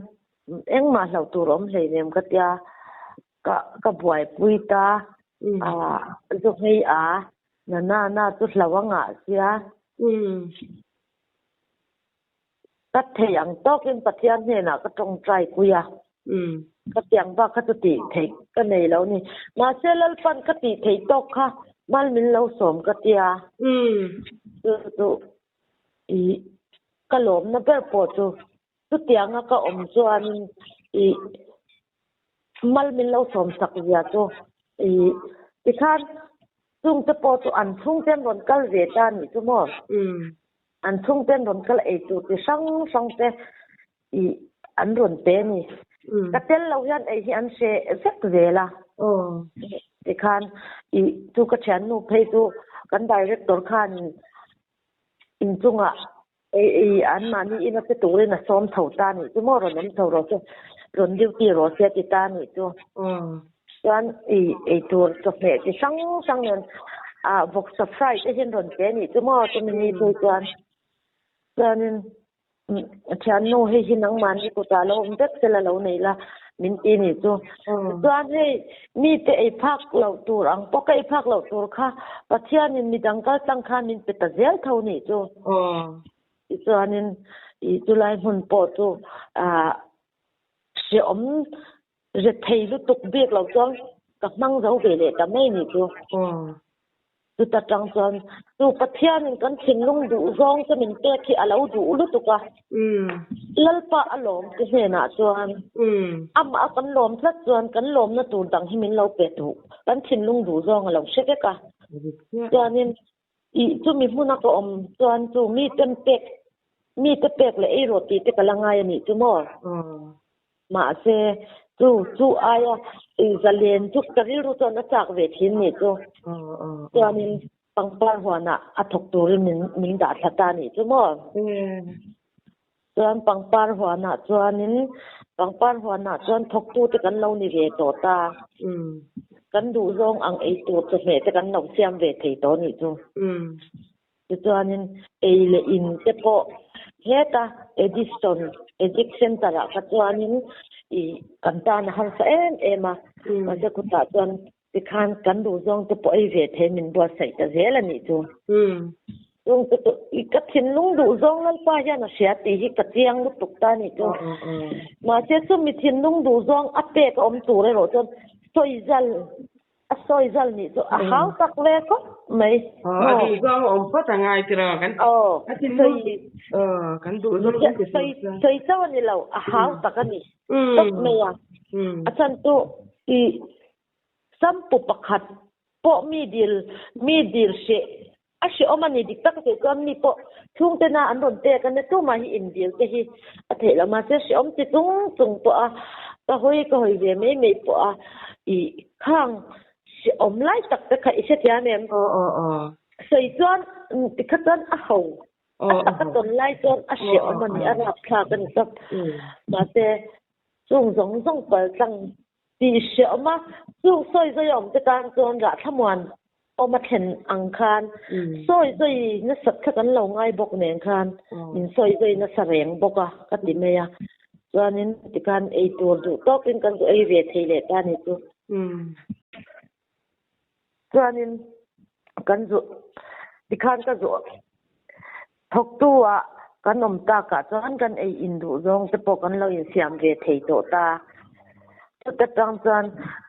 engmah hlauh tur awm hleinem ka tia ka ka buaipui ta a zu hmei a na na na chu hlau a ngah sia. Ka thei ang tawkin Pathian hnenah ka tawngtai pui a, ka tiang bak kha chu tih theih ka nei lo ni. Mahse Lalpan ka tih theih tawk kha mal min lo sawm ka tia. Chu chu i ka lawmna ber pawh chu chutianga ka awm chuanin i mal min lo sawm sak zia chu i tikhan chungte pawh chu an chhungten rawn kal ve ta nih chu maw? An chhungten rawn kal ei tur ti hrang hrang te i an rawn pe a ni. Ka tel lo hian ei hi an hre vek zel a. Tikhan i chu ka thiannu phei chu kan director khan inchungah ei ei anmahni ina che turin a sawm chho ta nih chu maw rawn awm chho rawh se rawn duty rawh se a ti ta nih chu. Chuan i ei tur chawhmeh chi hrang hrang nen ah vawksa fry te hian rawn pe nih chu maw chumi ni phei chuan chuanin thiannu hei hi nangmahni kutah lo awm vek sela lo nei la min ti nih chu. Chuan hei mite ei phak loh tur ang pawh ka ei phak loh tur kha Pathianin midang kal tlang khan min pe ta zel tho nih chu. Tichuanin i chulai hmun pawh chu ah hrehawm Ri thei lutuk bik lo chuan ka hmang zo ve leh ta mai ni chu. Chuta tang chuan chu Pathianin kan thinlung duh zawng te min pek hi a lo duh lutuk a. Lalpa a lawm te hnenah chuan amah a kan lawm tlat chuan kan lawmna tur dang hi min lo pe duh, kan thinlung duh zawng a lo hre vek a. Chuanin ih chumi hmuna ka awm chuan chu mite pek mite pek leh ei rawh tih te ka la ngai a nih chu maw? Mahse, chu chu aia zalen chu ka rilru chuan a chak ve thin nih chu. Chuanin pangpar huanah a thawk turin min min dah thla ta nih chu maw? Chuan pangpar huanah chuanin pangpar huanah chuan thawktute kan lo ni ve tawh ta. Kan duhzawng ang ei tur chawhmeh te kan lo siam ve thei tawh nih chu. Tichuanin ei leh in te pawh heta Edison Addict Centre ah kha chuanin ih kan tan a harsa em em a, mahse khutah chuan tikhan kan duhzawng te pawh ei ve thei min buatsaih ta zel a nih chu. Chung te chu ih ka thinlung duhzawng Lalpa hian a hria tih hi ka chiang lutuk ta a nih chu. Mahse chumi thinlung duhzawng a pek a awm tur erawh chuan sawizal A sawi zal nih chu a hau tak ve khawp mai. Aw, a duh zawng a awm phawt a ngai tiraw kan Aw, a thinlung aw kan duh zawng kan ti sawi sawi chauh a ni lo, a hau tak a ni tawp mai a. A chhan chu i sampu pakhat pawh mi dil mi dil hreh a hrehawm a ni dik tak a sawi chuan mi pawh chhungtena an rawn pek a nia tumah hi indil te hi a theih loh mahse hrehawm chi chung chung pawh a ka hawi ka hawi ve mai mai pawh a ih khang hrehawm lai tak te kha i hrethiam em? Aw aw aw. Sawi chuan tikha chuan a ho a tak a tawn lai chuan a hrehawm a ni a rapthlak a ni tawp mahse chung zawng zawng pal tlang tih hrehawm a chung sawi zawi a awm te tan chuan rahthlamuan Awm a thlen ang khan sawi zawi nasat kha kan lo ngai bawk nen khan min sawi zawi nasa reng bawk a ka ti mai a. Chuanin tikhan ei tur duh tawkin kan zu ei ve thei leh ta ni chu. Chuanin kan zu tikhan ka zu thawktu ah kan awm takah chuan kan ei in duh zawng te pawh kan lo insiam ve thei tawh ta. Chuta tang chuan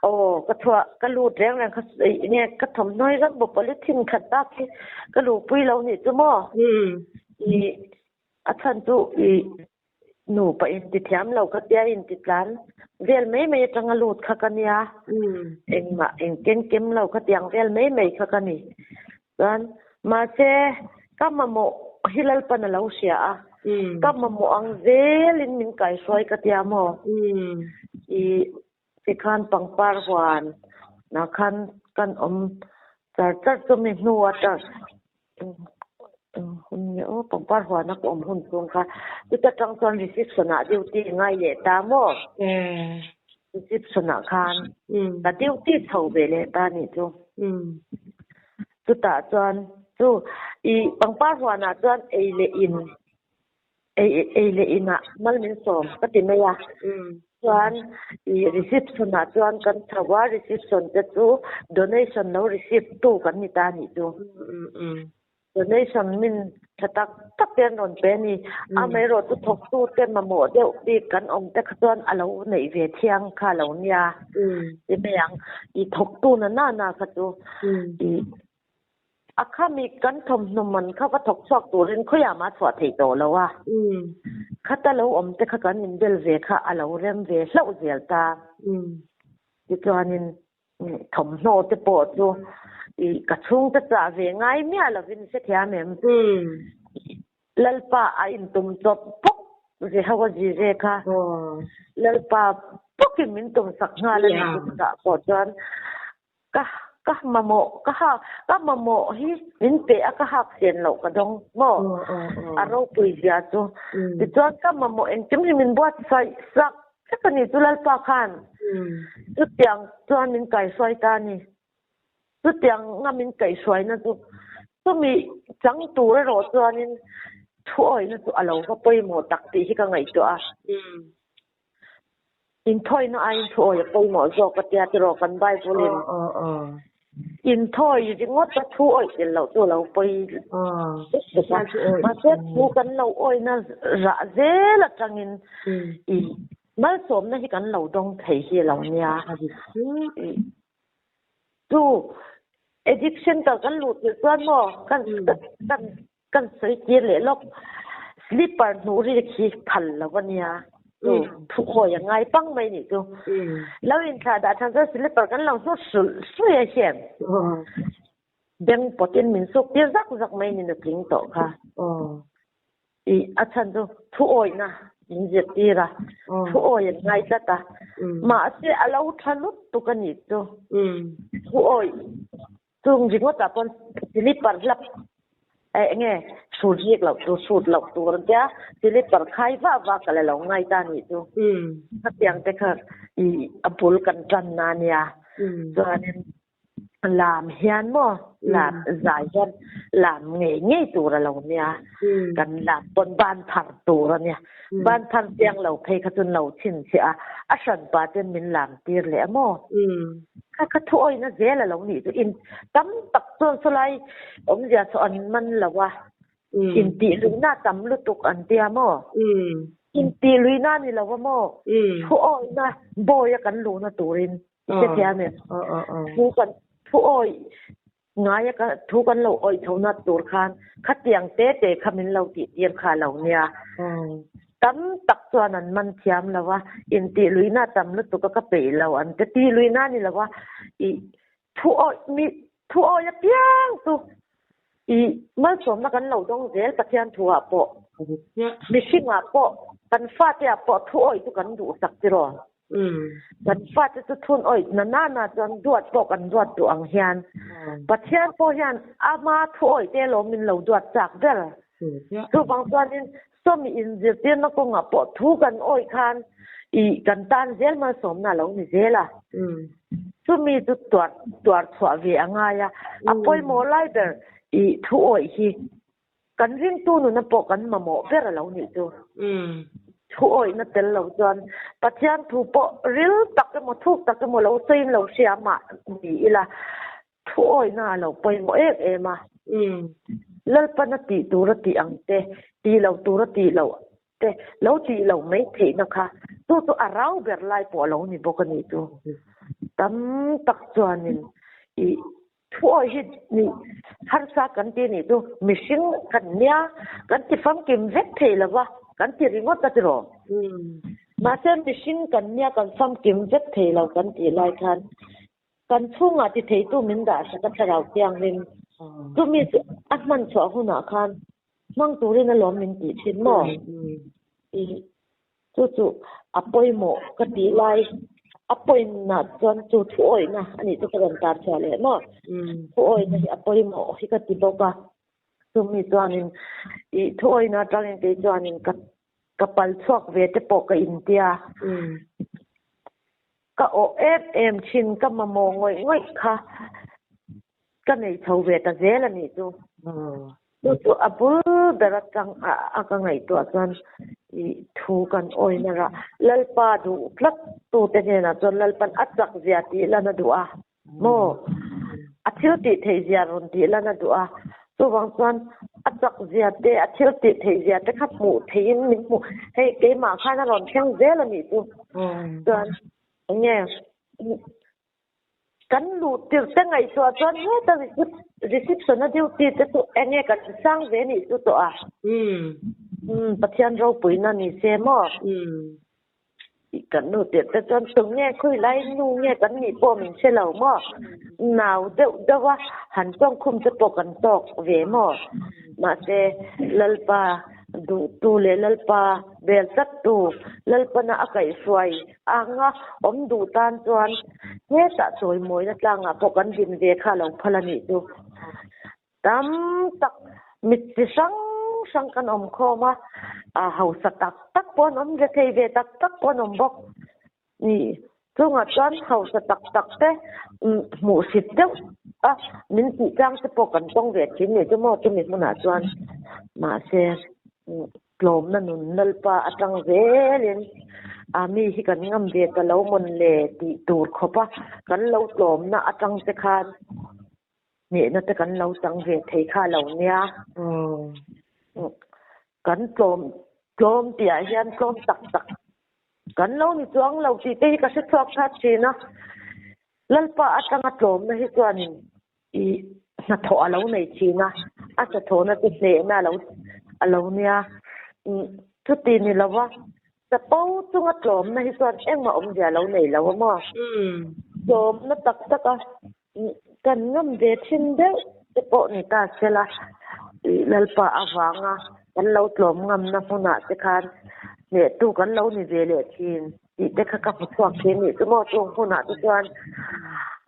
aw ka chhuah ka lut reng reng kha enge ka thawmhnaw hi ram bawp polythene khat bak hi ka luhpui lo nih chu maw? Ih a chhan chu ih nupa inti thiam lo kha tia inti tlan vel mai mai atanga lut kha ka nia. Engmah engken kem lo kha tiang vel mai mai kha ka ni. Chuan mahse ka mamawh hi Lalpan a lo hria a, ka mamawh ang zelin min kaihruai ka tia maw? Ih tikhan pangpar huan nah khan kan awm char char chumi hnu atang hun nge aw pangpar huan a ka awm hun chhung kha chuta tang chuan reception ah duty ngai leh ta maw? Reception ah khan ka duty chho ve leh ta nih chu. Chutah chuan chu i pangpar huanah chuan ei leh in ei ei leh inah mal min sawm ka ti mai a. Chuan i reception ah chuan kan chho a, reception te chu donation lo receive tu kan ni ta nih chu. Donation min tha tak tak te an rawn pe a ni. Amaherawh chu thawktu te mamawh deuh bik kan awm te kha chuan a lo neih ve thiang kha a lo nia. Ti mai ang, i thawktu na na na kha chu i a khami kan thawmhnaw man kha va thawk chhuak turin khawiah mah a chhuah thei tawh lo a. Khata lo awm te kha kan inbel ve kha a lo rem ve hlauh zel ta. Tichuanin Thawmhnaw te pawh chu i ka chhungte chah ve ngai miah lovin hrethiam em? Lalpa a intum chawp bawk Jehovah Jireh kha Lalpa bawkin min tumsak nghal a ni chu chutah pawh chuan ka ka mamawh ka ha ka mamawh hi min pe a ka hak sen loh ka dawng maw a ropui zia chu tichuan ka mamawh engkim hi min buatsaih sak Vek a ni chu Lalpa khan chutiang chuan min kaihruai ta a ni. Chutiang nga min kaihruaina chu chumi chang tur erawh chuanin thu awihna chu a lo va pawimawh tak tih hi ka ngaihtuah a. Inthawina aiin thu awih a pawimawh zawk a tia tiraw kan Bible-in. Inthawi ringawt a thu awih tel loh chu a lo pawi vek bawk a. Mahse thu kan lo awihna rah zel atangin i malsawmna hi kan lo dawng thei hi a lo nia. Chu Addiction kal kan luh tirh chuan maw kan kan kan sawi tir leh lawk slipper hnuh ri khi phal lo a nia chu thu khawi a ngai pang mai nih chu. Lo inthlah dah than chuan slipper kan lo hnut hrulh hruih a hian beng pawtin min suk tir zak zak mai ni nutling tawh kha. I a chhan chu thu awihna min zirtir a, thu awi an ngai tlat a. Mahse a lo tha lutuk a nih chu. Thu awih chung ringawtah pawn slipper hlap eng nge hrut rik loh tur hrut loh tur an tia slipper khai vah vah ka la lo ngai ta a nih chu. Khatiang te kha i a bul kan tanna a nia. Chuanin Lam hian maw lam zai hian lam ngei ngei tur a lo nia kan lam pawn ban phar tur a nia ban phar chiang lo phei kha chuan lo chhinchhiah a a hran pa ten min lam tir leh a maw kha kha thu awina zel a lo nih chu in tam tak chuan sawlai awmzia saw an man lo a intih luihna tam lutuk an tia maw intih luihna ni lo a maw thu awina bawi a kan luhna turin I hre thiam em? Thu kan thu awi ngai a thu kan lo awi chho nat tur khan khatiang te te kha min lo tih tir kha lo nia. Tam tak chuan an man thiam lo a, intih luihna tam lutuk a ka peih lo an ti. Tih luihna ni lo a, i thu awi mi thu awi apiang chu i malsawmna kan lo dawng zel Pathian thu ah pawh mihringah pawh kan fate ah pawh thu awi chu kan duhsak tiraw. Kan fate chu thun awih na na na chuan duat pawh kan duat duh ang hian Pathian pawh hian ama thu awih te lawm min lo duat chak ber. Chuvang chuanin sawmi inzirtirna kawngah pawh thu kan awih khan ih kan tan zel malsawmna a lo ni zel a. Chumi chu tuar tuar chhuah ve a ngai a, a pawimawh lai ber ih thu awih hi Kan ringtu nuna pawh kan mamawh ber a lo nih chu. Thu awihna tel lo chuan Pathian thu pawh ril tak emaw thuk tak emaw lo sawiin lo hria mah ni ila thu awihna a lo pawimawh em em a. Lalpan a tih tur a tih ang te, tih loh tur a tih loh te lo tih loh mai theihna kha chu chu a rau ber lai pawh a lo ni bawk a nih chu. Tam tak chuanin ih Thu awi hi nih harsa kan ti nih chu mihring kan nia kan ti famkim vek thei lo va kan ti ringawt a tiraw. Mahse mihring kan nia kan famkim vek thei lo kan tih lai khan kan chhungah ti theitu min dah sak a thlarau thianghlim chumi chu a hman chhuah hunah khan hmang turin alawm min tih thin maw? Chu chu a pawimawh ka tih lai a pawimna chuan chu thu awihna a nih chu ka rawn tar chhuah leh maw? Thu awihna hi a pawimawh hi ka ti bawk a, chumi chuanin ih thu awihna atangin kei chuanin ka ka pal chhuak ve te pawh ka intia. Ka awh em em thin ka mamawh ngawih ngawih kha ka nei chho ve ta zel a nih chu. Chu chu a bul ber atang a ka ngaihtuah chuan ih thu kan awina rah Lalpa duh tlat tute hnenah chuan Lalpan a chak zia tih lan a duh a maw? A thil tih theih zia rawn tih lan a duh a, chuvang chuan a chak zia te a thil tih theih zia te kha hmuh theihin min hmuh hei keimah khan a rawn thleng zel a nih chu. Chuan eng nge Kan luh tirh te ngaihtuah chuan heta reception a duty te chu eng nge kan sang ve nih chu tawh a. Umm Pathian ropuina ni se maw? Kan luh tirh te chuan tung nge khawi lai nu nge kan nih pawh min hre lo maw? Nau deuh deuh a han tawngkhum te pawh kan tawk ve maw? Mahse Lalpa duhtu leh Lalpa bel tlattu Lalpana a kaihhruai Anga awm duh tan chuan hetah chawimawina tlangah pawh kan din ve kha lo phal a nih chu. Tam tak mit chi hrang hrang kan awm khawm a, a hausa tak tak pawh an awm ve thei ve tak tak pawh an awm bawk. Ni chungah chuan hausa tak tak te hmuhsit deuh a min tih tlang te pawh kan tawng ve thin nih chu maw chumi hmunah chuan mahse Tlawmna nun Lalpa atang zelin a mi hi kan ngam ve ta lo mawn le tih tur khawp a, kan lo tlawmna atang te khan hnehna te kan lo chang ve thei kha lo nia. Kan tlawm tlawm tih ah hian tlawm tak tak kan lo ni chuang lo tih te hi ka hre chhuak tha thin a, Lalpa atanga tlawmna hi chuanin. Ih hnathawh a lo nei thin a, a hnathawhna te hnehna a lo a lo nia. Umm chuti ni lo va, chapo chunga tlawmna hi chuan engmah awmzia a lo nei lo a maw? Tlawmna tak tak a kan ngam ve thin deuh te pawh ni ta sela, ih Lalpa avanga kan lo tlawm ngamna hmunah te khan hnehtu kan lo ni ve leh thin. Tih te kha ka hmu chhuak thin nih chu maw chung hunah te chuan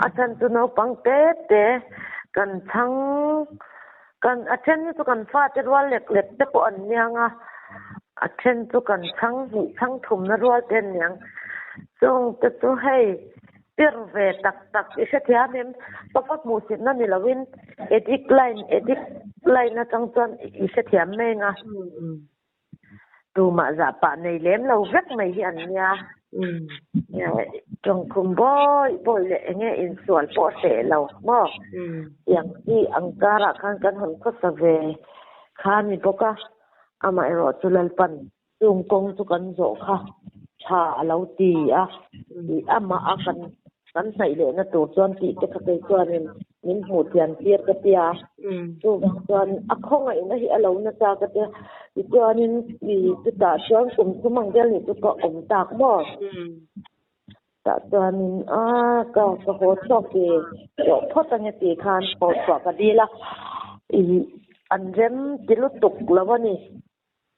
a chhan chu naupang te te kan chhang kan a then hi chu kan fate rual lek lek te pawh an niang a a then chu kan chhang hnih chhang thumna rual te an niang chung te chu hei pir ve tak tak i hrethiam em papa hmuhsitna ni loin addict line addict line atang chuan i hrethiam mai ang a. Tumah zah pah nei lem lo vek mai hi an nia. Tawngkhum bawi bawi leh eng nge insual pawh hreh lo maw? Tiang hi ang karah khan kan hawn khawsa ve kha a ni bawk a, amaherawh chu Lalpan chung kawng chu kan zawh kha tha a lo ti a, amah a kan Kan hnaih lehna tur chuan tih te kha kei chuanin min hmuh thiam tir ka tia. Chuvang chuan a khawngaihna hi a lo nasa ka tia. Tichuanin i chutah chuan kum thum ang vel nih chu ka awm tak maw? Tah chuanin a ka ka haw chhuak ve tawh phawt ange tih khan haw chhuah ka dil a. I an rem ti lutuk lo a ni.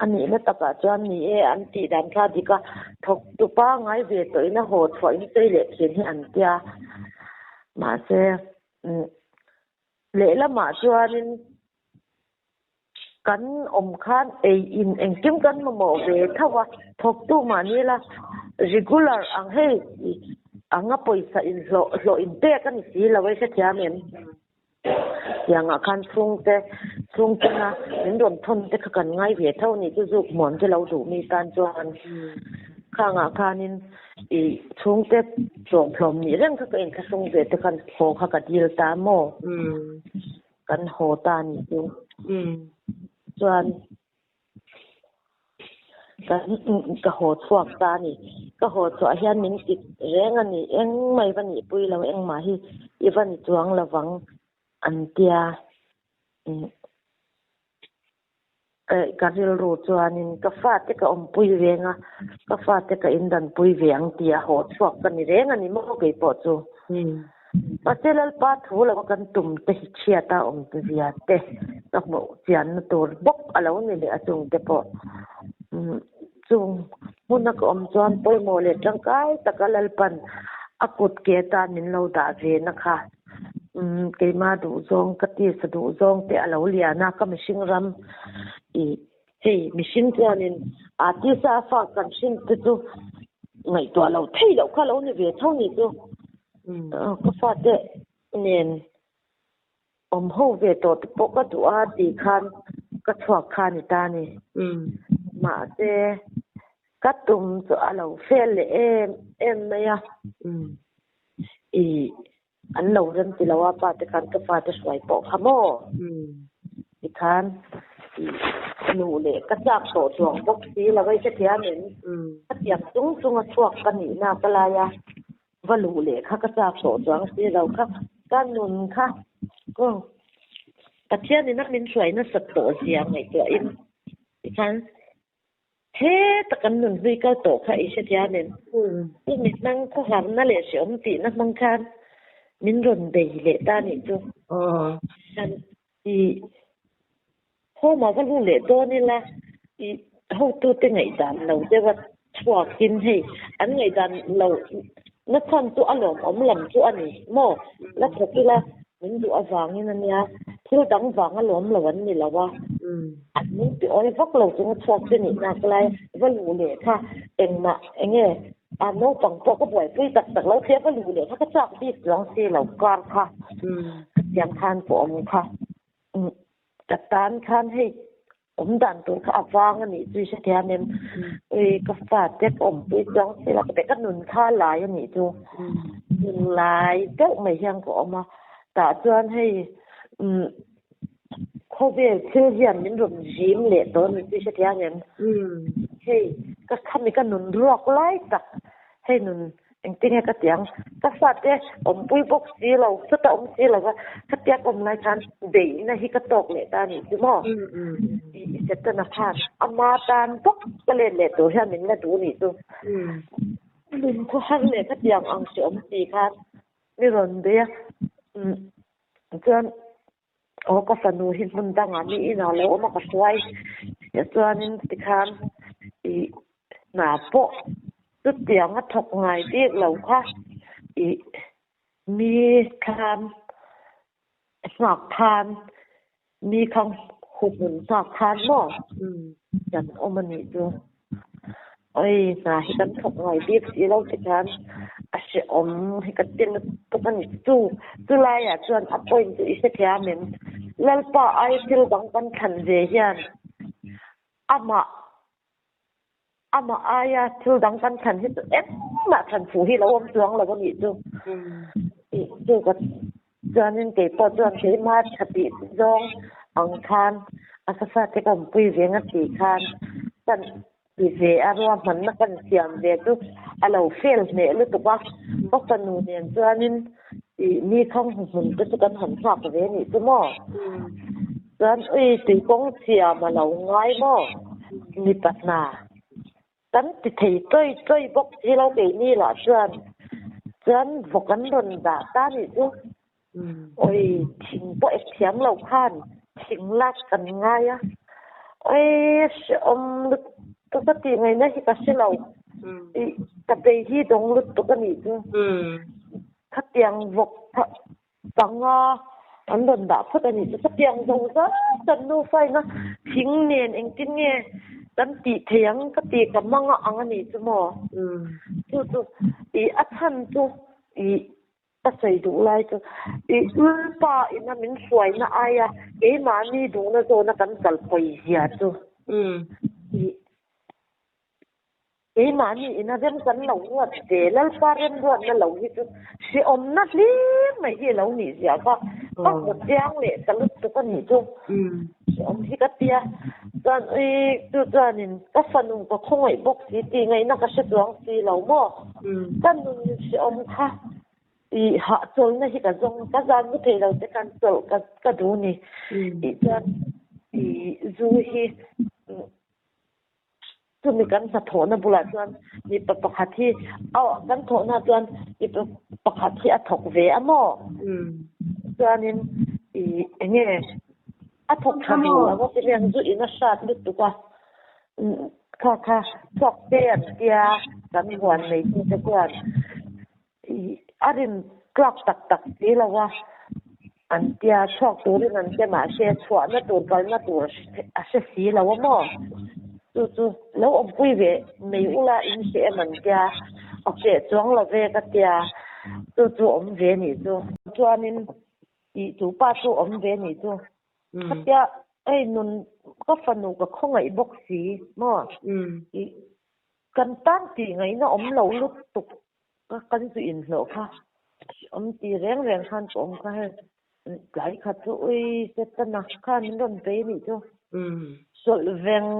A nihna takah chuan ni e, an tih dan kha a dik a, thawktu pangngai ve tawhin a haw chhuah in sawi leh thin hi an tia. Mahse, lehlamah chuanin kan awm khan ei in engkim kan mamawh ve tho a, thawktu mahni la regular ang hei anga pawisa inhlawh hlawh inpek a ni si lo e hrethiam em? Tiangah khan chhungte chhungtena min rawn thawn te kha kan ngai ve tho a ni chu zuk hmuam te lo duh mi tan chuan khangah khanin ih chhungte tlawmhlawm nih reng kha ka inthlahrung ve te khan haw kha ka dil ta maw kan haw ta a ni chu chuan. Kan ka haw chhuak ta a ni. Ka haw chhuah hian min ti reng a ni. Engmah i va nihpui lo, engmah hi i va ni chuang lo vang an tia. Ka rilru chuanin ka fate ka awmpui reng a, ka fate ka indanpui ve ang tia haw chhuak ka ni reng a ni maw keipawh chu. Mahse Lalpa thu lo a kan tum te hi chhiat a awm zia te ka hmuh chianna tur bawk a lo ni leh a chung te pawh chung hmuna ka awm chuan pawimawh leh tangkai taka Lalpan a kut ke atan min lo dah ve na kha keimah duh zawng ka tisa duh zawng te a lo lian a ka mihring ram ih hei mihring chuanin a tisa a fak kan hrim te chu ngaihtuah loh theih loh kha lo ni ve tho ni chu ka fate nen awm ho ve tawh te pawh ka duh a tih khan ka chhuak kha a ni ta a ni. Mahse ka tum chu a lo fel leh em em mai a ih An lo rem ti lo a, pa te khan ka fate hruai pawh kha maw? Tikhan nu leh ka chak tawh chuang bawk si lo a, i hrethiam em? Ka tiang chung chung a chhuak ka nihna ka lai a, va luh leh kha ka chak tawh chuang si lo kha, ka nun kha Pathianin a min hruai nasat tawh zia ngaihtuahin tikhan Heta kan nun hlui kal tawh kha i hrethiam em? Chu mi hmang khawharna leh hreawm tihna hmang khan min rawn bei leh ta nih chu. Kan i home ah va lut leh dawn ila i hotute ngaihdan lo deuha chhuakin hei an ngaihdan lo na chhan chu a lawmawm lam chu a ni maw? La thawk ila Min duh avangin a nia, thil dang vang a lawm lo an ni lo a, an min ti awi vak lo chung a chhuak che nih nak lai va luh leh kha engmah enge a naupang pawh ka buaipui tak tak lo tia va luh leh kha ka chak bik chuang si lo kar kha khatiang khan ka awm kha ka tan khan hei Awm dan tur kha a vang a nih chu i hrethiam em? Ui ka fate ka awmpui chuang si lo ka pe ka nun kha a lai a nih chu. Nun lai deuh mai hian ka awm a, tah chuan hei umm khawvel thil hian min rawn zim leh tawh a nih chu i hrethiam em? Hei ka khami ka nun ruak lai tak hei nun. Engtinge ka ti ang? Ka fate awmpui bawk si lo, chuta awm si lo va, khatia ka awm lai khan beihna hi ka tawk leh ta a nih chu maw? I Setana khan ama tan bawk ka let leh tur hian min la duh a nih chu. Min khawhar leh ka tiang ang hre awm si khan mi rawn bei a, chuan Aw ka fanu hi hmun dangah mi inah lo awm a ka hruai chuanin tikhan ih hna pawh chutiang a thawk ngai bik lo kha ih mi khan nghak khan mi kha huhmun nghak khan maw kan awm a nih chu. Oi hna hi kan thawk ngai bik si lo tikhan a hrehawm hi ka ti lutuk a ni. Chu chu laiah chuan a point chu i hre thiam em? Lalpa ai thil dang kan thlan ve hian amah amah aia thil dang kan thlan hi chu engmah thlan fuh hi lo awm chuang lo a nih chu. Chu ka Chuanin kei pawh chuan keimah tha tih zawng ang khan a ka fate ka awmpui ve nga tih khan kan ti ve a, ruahmanna kan siam ve chu a lo fail hneh lutuk a, ka fanu nen chuanin ih mi khang hmun te chu kan han nghak ve nih chu maw? Chuan ui tuikawng siam a lo ngai maw? Mipa hna Kan ti thei chawi chawi bawk si lo keini lah chuan chuan vawk an rawn dah ta nih chu. Awi thing pawh ek thiam lo khan thing lak kan ngai a. Awi hrehawm lutuk ka tih ngaihna hi ka hre lo. Ih ka bei hi dawng lutuk a nih chu. Khatiang vawk Panga an rawn dah phawt a nih chu. Chutiang zo zat kan nufaina thing nen engtin nge kan tih thei ang ka ti ka mang a ang a nih chu maw? Chu chu ih a chhan chu ih ka sawi duh lai chu ih Lalpa ina min hruaina aia keimahni duhna zawna kan kalpawih zia chu ih Keimahni ina rem kan lo ruat ve, Lalpa remruatna lo hi chu hrehawmna hlim mai hi a lo nih zia kha ka hmu chiang leh ta lutuk a nih chu. Hrehawm hi ka tia, chuan ui chu chuanin ka fanu ka khawngaih bawk si tih ngaihna ka hre chuang si lo maw? Ka nun hrehawm kha i hahchawlhna hi ka zawng, ka zan mu thei lo te khan chawlh ka duh ni. Tih chuan i zu hi Chumi kan hnathawhna bulah chuan mipa pakhat hi a kan thawhna chuan mipa pakhat hi a thawk ve a maw? Chuanin ih eng nge a thawk tha duh lo a ti hian zu in a hrat lutuk a kha kha chhuak te an tia kan huan nei tu te chuan ih a rin tlak tak tak si lo a an tia chhuak turin an tia mahse chhuahna tur kalna tur a hre si lo a maw chu chu lo awmpui ve mai ula in hre em an tia a feh chuang lo ve ka tia chu chu awm ve nih chu chuanin ih chu pa chu awm ve nih chu khatia hei nun ka fanu ka khawngaih bawk si maw ih kan tan tih ngaihna awm lo lutuk Ka kan chu inhlawh kha awm ti reng reng khan ka awm kha hei tlai khat chu ui Setana khan min rawn pe nih chu sawlh veng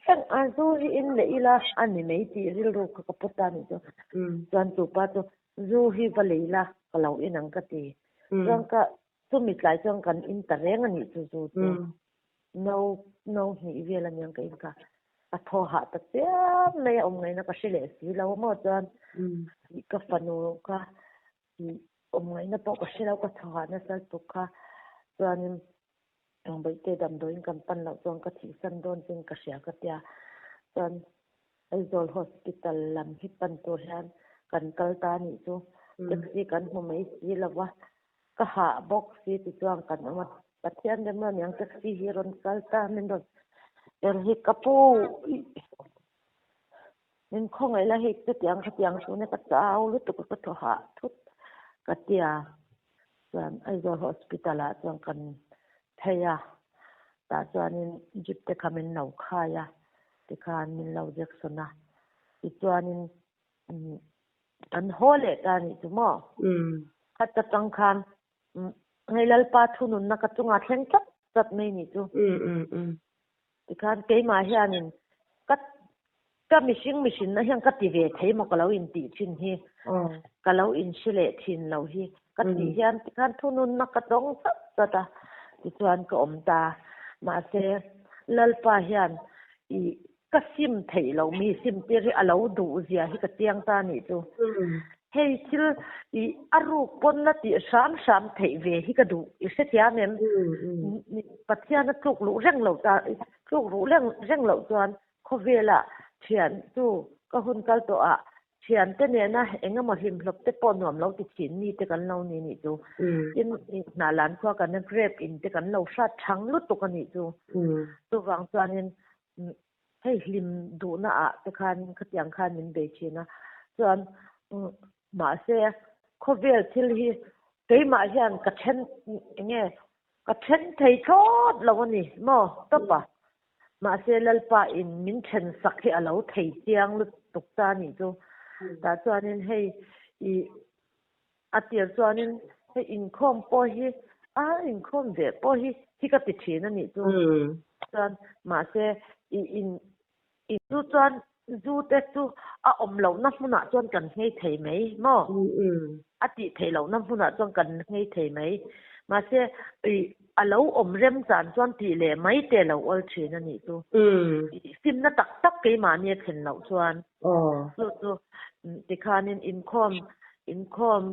veng a zu hi in leh ila a ni mai tih rilru kha ka pawt ta nih chu chuan chu pa chu zu hi va lei la ka lo in ang ka ti chuan ka chumi tlai chuan kan in ta reng a nih chu zu chu no no hnih vel aniang ka in kha a thaw hah ta chiam mai a awm ngaihna ka hre leh si lo maw chuan ka fanu kha awm ngaihna pawh ka hre lo ka thaw hah nasa lutuk kha chuanin Bawihte damdawiin kan pan loh chuan ka thihsan dawn chin ka hria ka tia chuan Aizawl Hospital lam hi pan tur hian kan kal ta a nih chu taxi kan hmu mai si lo va Ka hah bawk si ti chuan kan awm a, Pathian rem rawn iang taxi hi rawn kal ta min rawn er hi ka pu min khawngaih la hei chutiang khatiang chu nia ka chau lutuk a ka thaw hah thut ka tia chuan Aizawl hospital ah chuan kan phei a tah chuanin jeep te kha min lo khai a tikhan min lo jection a tichuanin Kan haw leh ta nih chu maw? Khat atang khan hei Lalpa thununna ka chungah thleng tlat tlat mai nih chu. Tikhan keimah hianin ka Ka mihring mihrinna hian ka ti ve thei maw ka lo intih thin hi, ka lo inhre leh thin lo hi ka tih hian tikhan thununna ka tawng chat chat a, tichuan ka awm ta. Mahse, Lalpa hian i ka sim theih loh mi sim tir hi a lo duh zia hi ka chiang ta nih chu. Hei thil i a ruk pawn la tih hram hram theih ve hi ka duh i hrethiam em? Pathian a tluk luh reng lo ta, tluk ruh reng loh chuan Khawvelah thian chu ka hun kal tawh ah thiante nena eng emaw hlimhlawp te pawh nuam lo ti thin mi te kan lo ni nih chu. Tin, hnah lan khua kan grape in te kan lo hrat thang lutuk a nih chu. Chuvang chuanin hei hlim duhna ah te khan khatiang khan min bei thin a. Chuan mahse khawvel thil hi keimah hian ka then enge Ka then thei thlawt lo a ni maw tawp a, mahse Lalpa in min then sak hi a lo thei chiang lutuk ta a nih chu. Tah chuanin hei i a tir chuanin hei inkhawm pawh hi a inkhawm ve pawh hi hi ka ti thin a nih chu. Chuan mahse i in i chu chuan zu te chu a awm lohna hmunah chuan kan nghei thei mai maw? A tih theih lohna hmunah chuan kan nghei thei mai. Mahse i a lo awm rem chan chuan tih leh mai te a lo awl thin a nih chu. I simna tak tak keimahni a thlen loh chuan chu chu tikhanin inkhawm inkhawm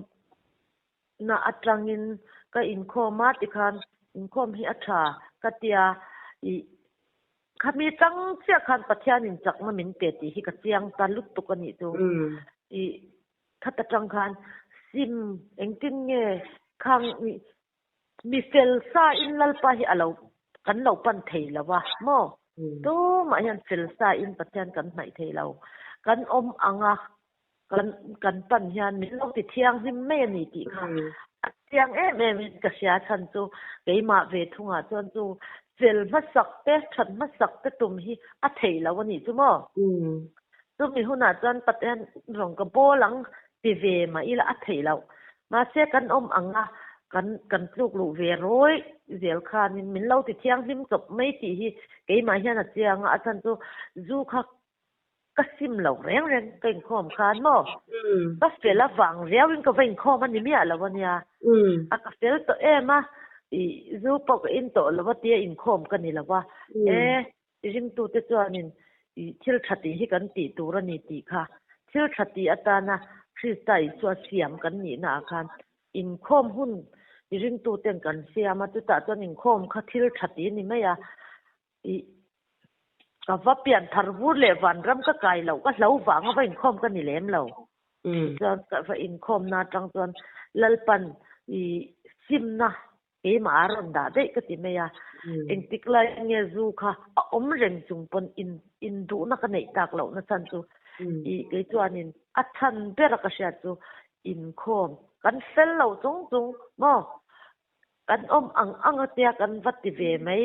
na atangin ka inkhawm a tikhan inkhawm hi a tha ka tia i Khami tang chiah khan Pathianin chakna min pe tih hi ka chiang ta lutuk a nih chu. I khat atang khan sim engtin nge khang mi fel sa in Lalpa hi a lo kan lo pan thei lo a maw? Tumah hian fel sa in Pathian kan hnaih thei lo. Kan awm ang a kan kan pan hian min lo ti thianghlim mai a ni tih kha a chiang em em in ka hria chhan chu keimah ve thungah chuan chu fel hmasak te that hmasak te tum hi a theih loh a nih chu maw? Chumi hunah chuan Pathian rawng ka bawl ang ti ve mah ila a theih loh. Mahse kan awm ang a kan kan tluk luh ve rawi zel khanin min lo ti thianghlim chawp mai tih hi keimah hian a chiang a, a chhan chu zu kha Ka sim lo reng reng ka inkhawm khan maw? Ka fel avang riauin ka va inkhawm a ni miah lo a nia. A ka fel tawh em a, i zu pawh ka in tawh lo a tia inkhawm ka ni lo a. E, i ringtute chuanin i thil tha tih hi kan tih tur a ni tih kha. Thil tha tih atana Krista Isua siam kan nihna ah khan inkhawm hun i ringtuten kan siam a, chutah chuan inkhawm kha thil tha tih a ni mai a. I ka va pian thar vur leh vanram ka kai loh ka hlo vang a va inkhawm ka ni lem lo. Chuan ka va inkhawm na atang chuan Lalpan i simna keimah a rawn dah daih ka ti mai a. Engtik lai nge zu kha a awm reng chung pawn in induhna ka neih tak lohna chhan chu i kei chuanin a chhan ber a ka hriat chu inkhawm kan fel lo chung chung maw Kan awm ang ang a tia kan va ti ve mai,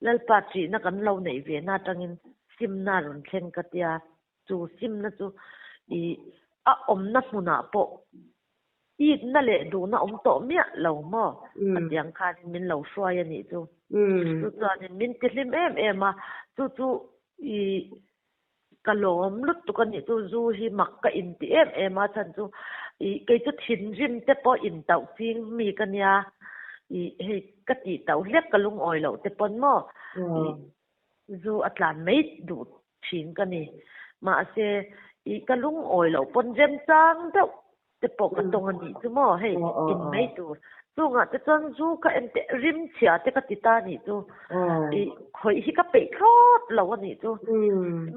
Lalpa ṭihna kan lo neih ve na aṭangin simna a rawn thleng ka tia, chu simna chu i a awmna hmunah pawh itna leh duhna awm tawh miah lo maw? Khatiang khanin min lo hruai a nih chu. Chu chuanin min ti hlim em em a, chu chu i Ka lawm lutuk a nih chu, zu hi mak ka inti em em a, chhan chu ih kei chu thinrim te pawh intauh ching mi ka nia, ih hei ka tih tauh hlek ka lungawi loh te pawn maw ih zu a tlan mai duh thin ka ni, mahse ih ka lungawi loh pawn remchang deuh te pawh ka tawng a nih chu maw hei in mai tur chungah te chuan zu ka en teh rim chhia te ka ti ta a nih chu ih khawih hi ka peih thlawt lo a nih chu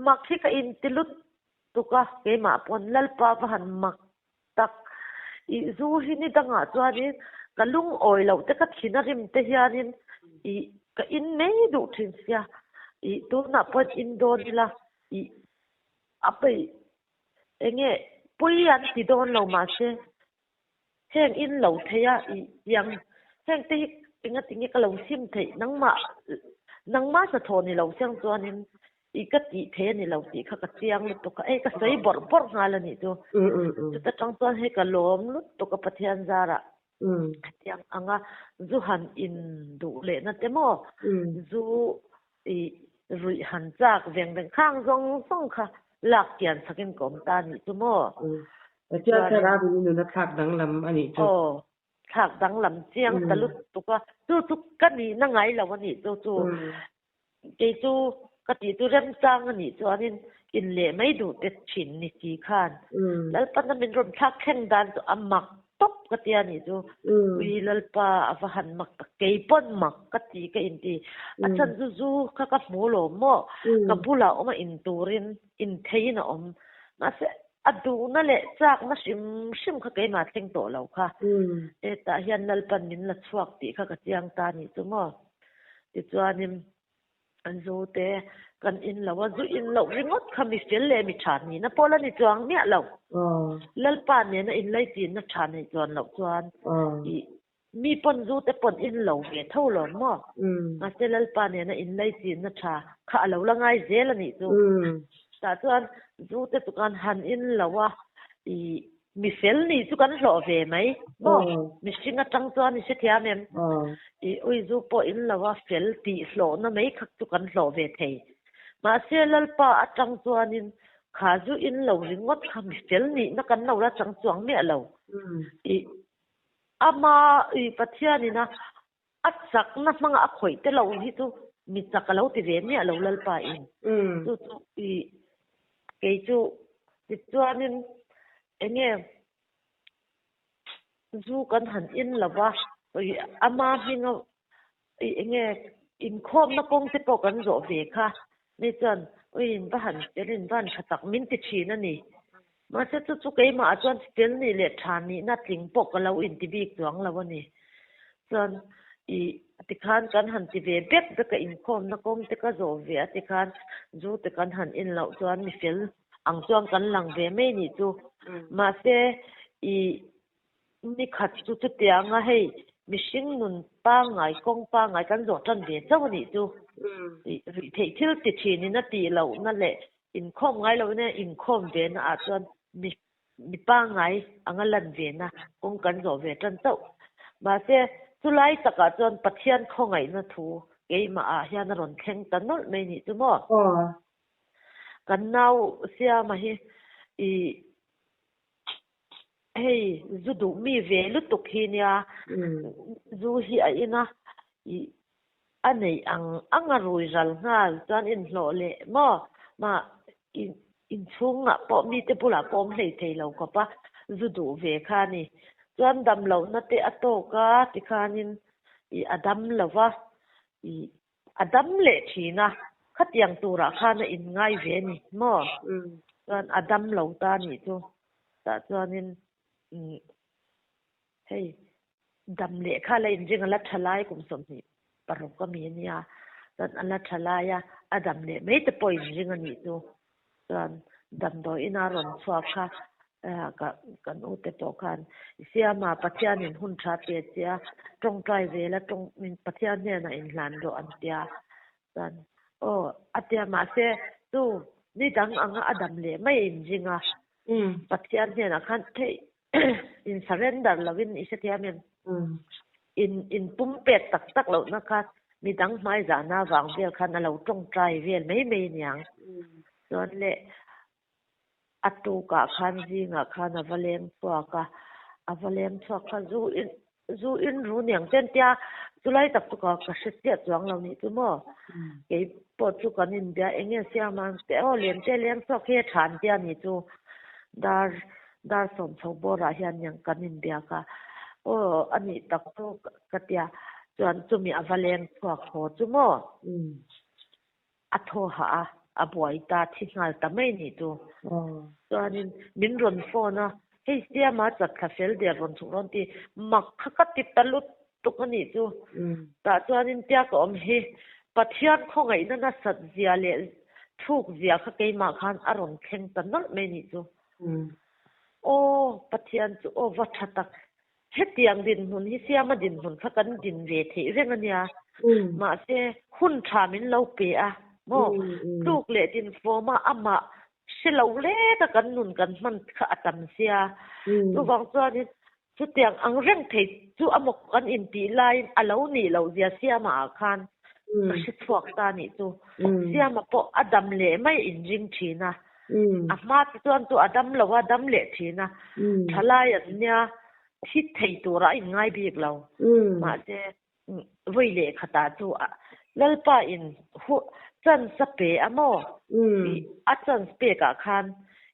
mak hi ka in ti lut tuk a keimah pawn Lalpa va han mak tak ih zu hi ni dangah chuanin ka lungawi loh te ka thin a rim te hianin ih ka in mai duh thin sia ih tunah pawh in dawn ila ih a peih Enge pui an ti dawn lo mahse heng in lo thei a i tiang heng te hi enga tinge ka lo sim theih nangmah nangmah hnathawh ni lo siang chuanin i ka tih thei a ni lo tih kha ka chiang lutuk a ei ka sawi bawrh bawrh nghal a nih chu chuta tang chuan hei ka lawm lutuk a Pathian zarah hetiang anga zu han in duh lehna te maw zu i ruih han chak veng veng khang zawng zawng kha. lak kian sakin ka awm ta a nih chu maw? Pathian thlarau in i nun a thlak danglam a nih chu. Aw, thlak danglam chiang ta lutuk a, chu chu ka nihna ngai lo a nih chu chu kei chu ka tih chu remchang a nih chuanin in leh mai duh te thin ni si khan Lalpana min rawn thlak thleng dan chu a mak tawp ka tia nih chu. Ui Lalpa a va han mak tak kei pawn mak ka ti ka inti. A chhan chu zu kha ka hmu lo maw ka bulah awm a in turin in theiin a awm. Mahse a duhna leh chakna hrim hrim kha keimah thleng tawh lo kha. Hetah hian Lalpan min la chhuak tih kha ka chiang ta nih chu maw. Tichuanin An zu te kan in lo a, zu in loh ringawt kha mi fel leh mi tha nihna pawh la ni chuang miah lo. Lalpa nena inlaichinna tha neih chuan loh chuan ih mi pawn zu te pawn in lo ve tho lo maw? Mahse Lalpa nena inlaichinna tha kha a lo la ngai zel a nih chu. Tah chuan zu te chu kan han in lo a, ih Mi fel nih chu kan hlawh ve mai maw? Mihring atang chuan i hrethiam em? I uizu pawh in lo a fel tih hlawhna mai kha chu kan hlawh ve thei. Mahse Lalpa atang chuanin kha zu in lo ringawt kha mi fel nihna kan lo la chang chuang miah lo. I ama i Pathianin a a chakna hmanga a khawih te lo hi chu mi chak a lo ti ve miah lo Lalpa in. Chu chu i kei chu tichuanin enge zu kan han in lo va i ama hminga i enge inkhawmna kawng te pawh kan zawh ve kha mi chuan ui in va han fel in va han tha tak min ti thin a ni. Mahse chu chu keimah ah chuan fel nih leh tha nihna tling pawh ka lo inti bik chuang lo a ni. Chuan i tikhan kan han ti ve bek bek a inkhawmna kawng te ka zawh ve a tikhan zu te kan han in loh chuan mi fel ang chuan kan lang ve mai nih chu. Mahse i nikhat chu chutianga hei mihring nun pangngai kawng pangngai kan zawh tan ve chauh a nih chu. Ruihtheih thil ti thinin a tih lohna leh Inkhawm ngai lo ina inkhawm ve na ah chuan mi mi pangngai anga lan ve na kawng kan zawh ve tan chauh. Mahse, chulai takah chuan Pathian khawngaihna thu keimah ah hian a rawn thleng ta nawlh mai nih chu maw? Kan nau Siama hi i hei zu duh mi ve lutuk hi nia, zu hi a in a i A neih ang ang a rui ral nghal chuan inhlawh leh maw? Mah inchhungah pawh mite bulah pawh awm hlei thei lo khawp a, zu duh ve kha a ni. Chuan dam lohna te a tawk a tikhanin ih a dam lo va, ih a dam leh thin a, khatiang turah khan a inngai ve a ni maw? Chuan a dam lo ta a nih chu. Tah chuanin umm Hei, dam leh kha la inring a la tha lai kum 26 a mi a nia, chuan a la tha lai a, a dam leh mai te pawh inring a nih chu. Chuan damdawiin a rawn chhuak kha ka kan u te pawh khan i siam a, Pathianin hun tha pe che a, tawngtai vel a tawng Pathian hnenah inhlan rawh an tia. Chuan aw a tia mahse chu ni dang anga a dam leh mai a inring a, Pathian hnenah khan theih in surrender lovin i hrethiam em? In in pumpek tak tak lohna kha midang hmaizahna vang vel khan a lo tawngtai vel mai mai aniang. Chuan le a tukah khan zingah khan a va leng chhuak a, a va leng chhuak kha zu in zu in ru niang chen tia chulai tak chu ka ka hre chiah chuang lo nih chu maw. Kei pawh chu kan inbia eng nge siam a aw lem te leng chhuak hi a tha an tia nih chu dar Dar sawmchho bawrah hian niang kan inbiak a, aw a nih tak chu ka tia, chuan chumi a va leng chhuak haw chu maw? A thaw hah a, a buai ta thi nghal ta mai nih chu. Chuanin min rawn phone a, hei Siama chatthla fel der rawn chhuk rawn ti, mak kha ka ti ta lut tuk a nih chu. Tah chuanin tia ka awm hi Pathian khawngaihna nasat zia leh thuk zia kha keimah khan a rawn thleng ta nawlh mai nih chu. Aw, Pathian chu aw va tha tak. Hetiang dinhmun hi siama dinhmun kha kan din ve theih reng a nia. Mahse, hun tha min lo pe a maw? Tluk leh dinfawma amah hre lo leka kan nun kan hman kha a tam sia. Chuvang chuanin chutiang ang reng thei chu amaw kan intih laiin a lo nih loh zia siama ah khan ka hre chhuak ta nih chu. Siama pawh a dam leh mai inring thin a. A hma te chuan chu a dam lo a, dam leh thin a, thalai an nia thi thei turah a inngai bik lo. Mahse, vawi leh khatah chu Lalpa in chance a pe a maw? A chance pekah khan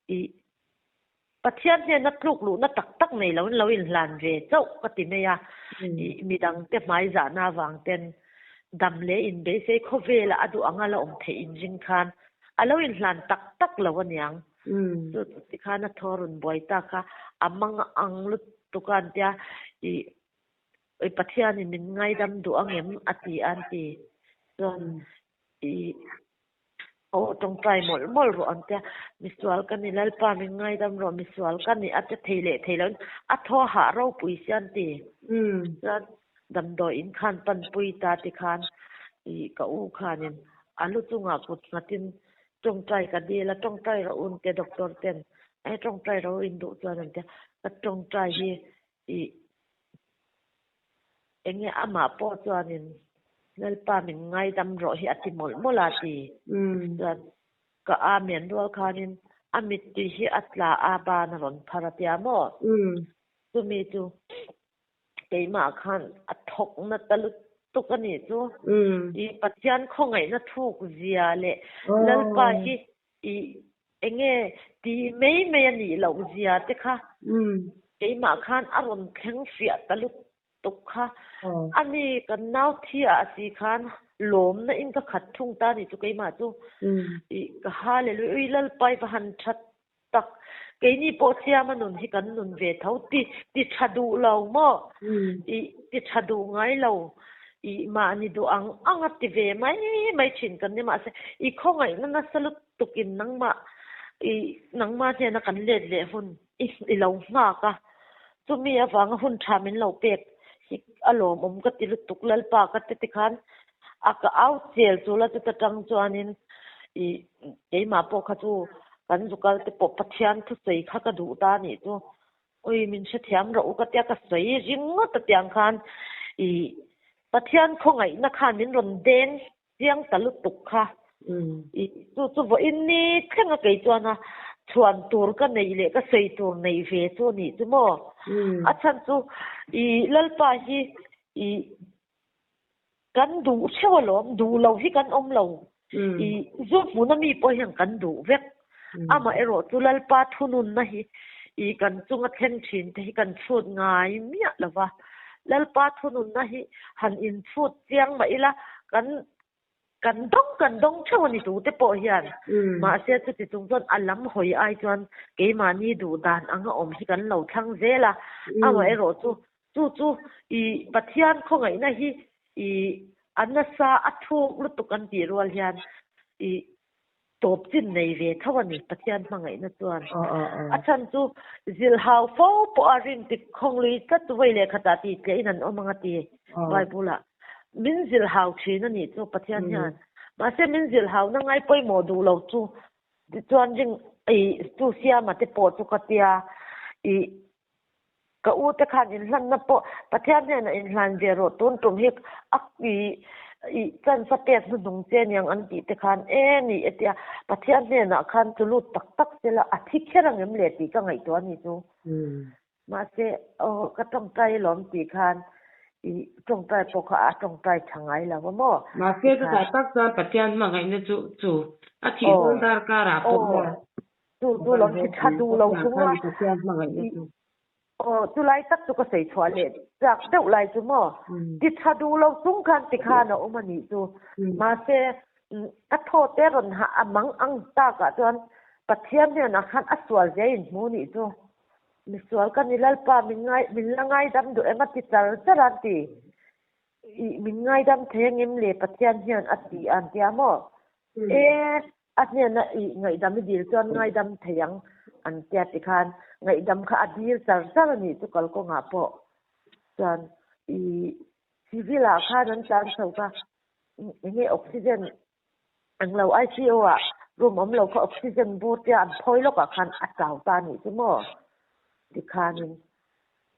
i Pathian hnena tluk luhna tak tak nei loin lo inhlan ve chauh ka ti mai a, ih midangte hmaizahna avang ten dam leh inbeisei khawvela a duh anga la awm theih inring khan a lo inhlan tak tak lo aniang. Chu chu tikhan a thaw rawn buai ta kha a mang ang lutuk a an tia ih Pathianin min ngaidam duh angem a ti a an ti. Chuan ih Aw tawngtai mawlh mawlh rawh an tia, misual ka ni Lalpa min ngaidam rawh misual ka ni a ti thei leh thei lo in a thaw hah ropui sia an ti. Chuan damdawi in khan panpui ta ti khan ih ka u khanin a lu chungah kut nghatin tawngtai ka dil a, tawngtai rawh u an tia doctor ten e tawngtai rawh u in duh chuan an tia, ka tawngtai hi ih Enge amah pawh chuanin Lalpa min ngaidam rawh hi a ti mawlh mawlh a ti. Chuan ka Amen rual khanin a mittui hi a tla a ban a rawn phar a tia maw? Chumi chu keimah khan a thawk nata lutuk a nih chu. I Pathian khawngaihna thuk zia leh Lalpa hi i enge ti mai mai a nih loh zia te kha keimah khan a rawn thleng fiah ta lutuk kha. Ani kan nau thi ah a si khan lawmna in ka khat thung ta nih chu keimah chu i ka hallelujah ui Lalpa i va han that tak keini pawh siama nun hi kan nun ve tho ti ti tha duh lo maw i ti tha duh ngai lo i mahni duh ang ang a ti ve mai mai thin kan ni mahse i khawngaihna nasa lutuk in nangmah i nangmah hnena kan let leh hun i i lo nghak a chumi avanga hun tha min lo pek hi a lawmawm ka ti lutuk Lalpa ka ti tikhan a ka au chel chu la chuta tang chuanin i keimah pawh kha chu kan zukal te pawh Pathian thusawi kha ka duh ta anih chu ui min hrethiam rawh u ka tia ka sawi ringawt a tiang khan i Pathian khawngaihna khan min rawn deng chiang ta lutuk kha i chu chu vawiin ni thleng a kei chuan a chhuan tur ka neih leh ka sawi tur neih ve chu anih chu maw a chhan chu i Lalpa hi i Kan duh theuh alawm, duh lo hi kan awm lo. I zu hmuna mi pawh hian kan duh vek. Amaherawh chu Lalpa thununna hi i kan chunga thleng thin te hi kan chhut ngai miah lo va. Lalpa thununna hi han inchhut chiang mah ila kan kan dawng kan dawng theuh a ni tute pawh hian. Mahse chuti chung chuan a lam hawi ai chuan keimahni duh dan anga awm hi kan lo thlang zel a. Amaherawh chu Chu chu i Pathian khawngaihna hi i a nasa a thuk lutuk an tih rual hian i tawp chin nei ve tho a ni Pathian hmangaihna chuan. A chhan chu zilhau fo pawh a rin tik khawnglui tlat chu vawi leh khatah tih tlehin an awm ang a ti Bible ah. Min zilhau thin a nih chu Pathian hian. Mahse min zilhauna ngai pawimawh duh lo chu tichuan ring i chu siama te pawh chu ka tia i Ka u te khan inhlanna pawh Pathian hnenah inhlan ve rawh tun tum hi a i i chance a pek hnuhnung che aniang an tih te khan e ni e tia Pathian hnenah khan chu lut tak tak sela a thi kher angem le tih ka ngaihtuah a ni chu. Mahse aw ka tawngtai alawm tih khan i tawngtai pawh kha a tawngtai tha ngai lo a maw? Mahse chutah tak chuan Pathian hmangaihna chu chu a thih dawn darkarah pawh hian Chu chu lo thi tha duh lo chung a, aw chu lai tak chu ka sawi chhuah leh chak deuh lai chu maw, ti tha duh lo chung khan ti khan a awm a nih chu. Mahse a thaw te rawn hah a mang ang tak ah chuan Pathian hnenah khan a sual zia in hmu nih chu. Misual ka ni Lalpa min ngai min la ngaidam duh em a ti char char a an ti. Ih min ngaidam thei angem le Pathian hian a ti a an tia maw. E A hnena i ngaihdam i dil chuan ngaidam thei ang an tia ti khan ngaihdam kha a dil char char a nih chu kalkawngah pawh chuan i civil ah khan an tlan chho kha enge oxygen englo ICU ah room awm lo kha oxygen bur tia an phawi lawk ah khan a chau ta a nih chu maw tikhanin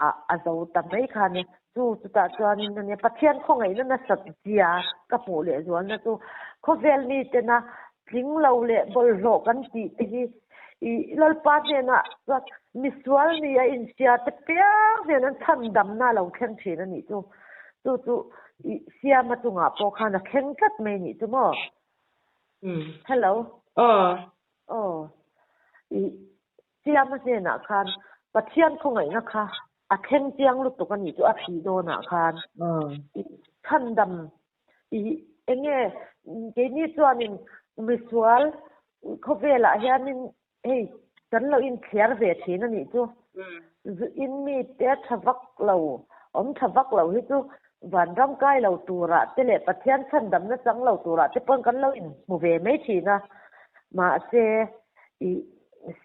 a a zo ta mai kha nia chu chutah chuanin ania Pathian khawngaihna nasat zia ka hmuh leh zualna chu khawvel mite na. Tling lo leh bawlhhlawh kan tih te hi i Lalpa hnenah chuan misual ni a inhria te piang hian an chhandamna a lo thleng thin a nih chu. Chu chu i Siama chungah pawh khan a thleng tlat mai nih chu maw? Hello. Aw. Aw. I Siama hnenah khan Pathian khawngaihna kha a thleng chiang lutuk a nih chu a thih dawnah khan. I chhandam I enge keini chuanin misual khawvelah hianin hei kan lo inthliar ve thin a nih chu. Zu in mite tha vak lo, awm tha vak lo hi chu vanram kai lo turah te leh Pathian chhandamna chang lo turah te pawn kan lo inhmu ve mai thin a. Mahse i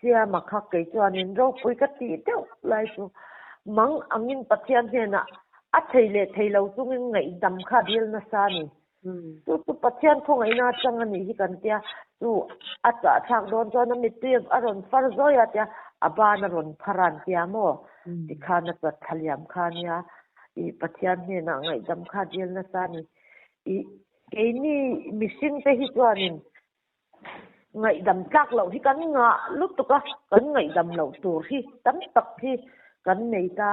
Siama kha kei chuanin ropui ka tih deuh lai chu mang angin Pathian hnenah a thei leh thei lo chungin ngaihdam kha a dil nasa a ni. Chu chu Pathian khawngaihna atang a nih hi kan tia, chu a chahthlak dawn chuan a mittui a rawn far zawi a tia, a ban a rawn phar a an tia maw? Tikhan a chat thla liam kha a nia, i Pathian hnenah ngaihdam kha a dil nasa a ni. I keini mihringte hi chuanin Ngaihdam tlak loh hi kan ngah lutuk a, kan ngaihdam loh tur hi tam tak hi kan nei ta.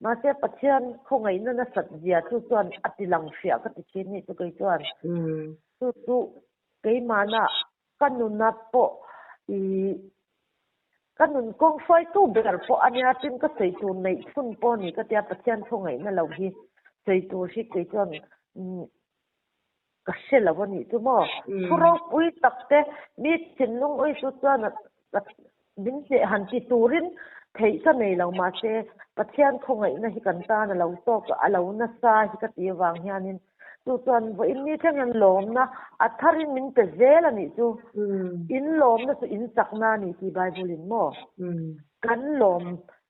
Mahse Pathian khawngaihna nasat zia chu chuan a ti lang hriah ka ti thin nih chu kei chuan. Chu chu keimahna ka nuna pawh ih ka nun kawng hruaitu ber pawh a nia tin ka sawi tur neih chhun pawh a ni ka tia Pathian khawngaihna lo hi sawi tur hi kei chuan Ka hre lo a nih chu maw? Thu ropui tak te mi thinlung ui chu chuan min hneh han ti turin theih ka nei lo mahse Pathian khawngaihna hi kan tan a lo tawk a lo nasa hi ka ti avang hianin chu chuan vawiin ni thleng hian lawmna a tharin min pe zel a nih chu. In lawmna chu in chakna a ni tih Bible in maw? Kan lawm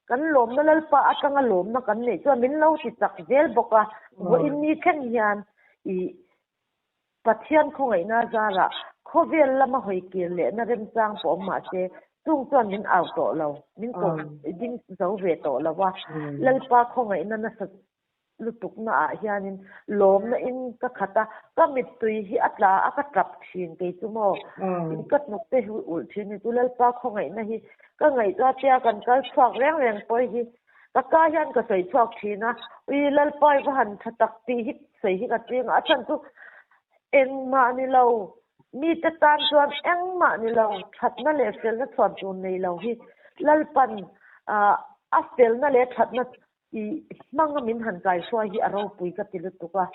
Kan lawmna Lalpa atanga lawmna kan neih chuan min lo ti chak zel bawk a, vawiin ni thleng hian i Pathian khawngaihna zarah khawvel lama hawi kir lehna remchang pawh awm mahse chung chuan min au tawh lo, min ko ding zo ve tawh lo a, Lalpa khawngaihna nasa lutukna ah hianin lawmna in ka khat a, ka mittui hi a tla a ka tap thin kei chu maw, in ka hnuk te hi ulh thin ni chu Lalpa khawngaihna hi ka ngaihtuah tia kan kal chhuak reng reng pawh hi ka ka hian ka sawi chhuak thin a, ui Lalpa i va han tha tak tih hi sawi hi ka ching a, a chhan chu engmah ni lo mite tan chuan engmah ni lo thatna leh felna chhuan tur nei lo hi Lalpan a felna leh thatna I hmanga min han kaihruai hi a ropui ka ti lutuk a.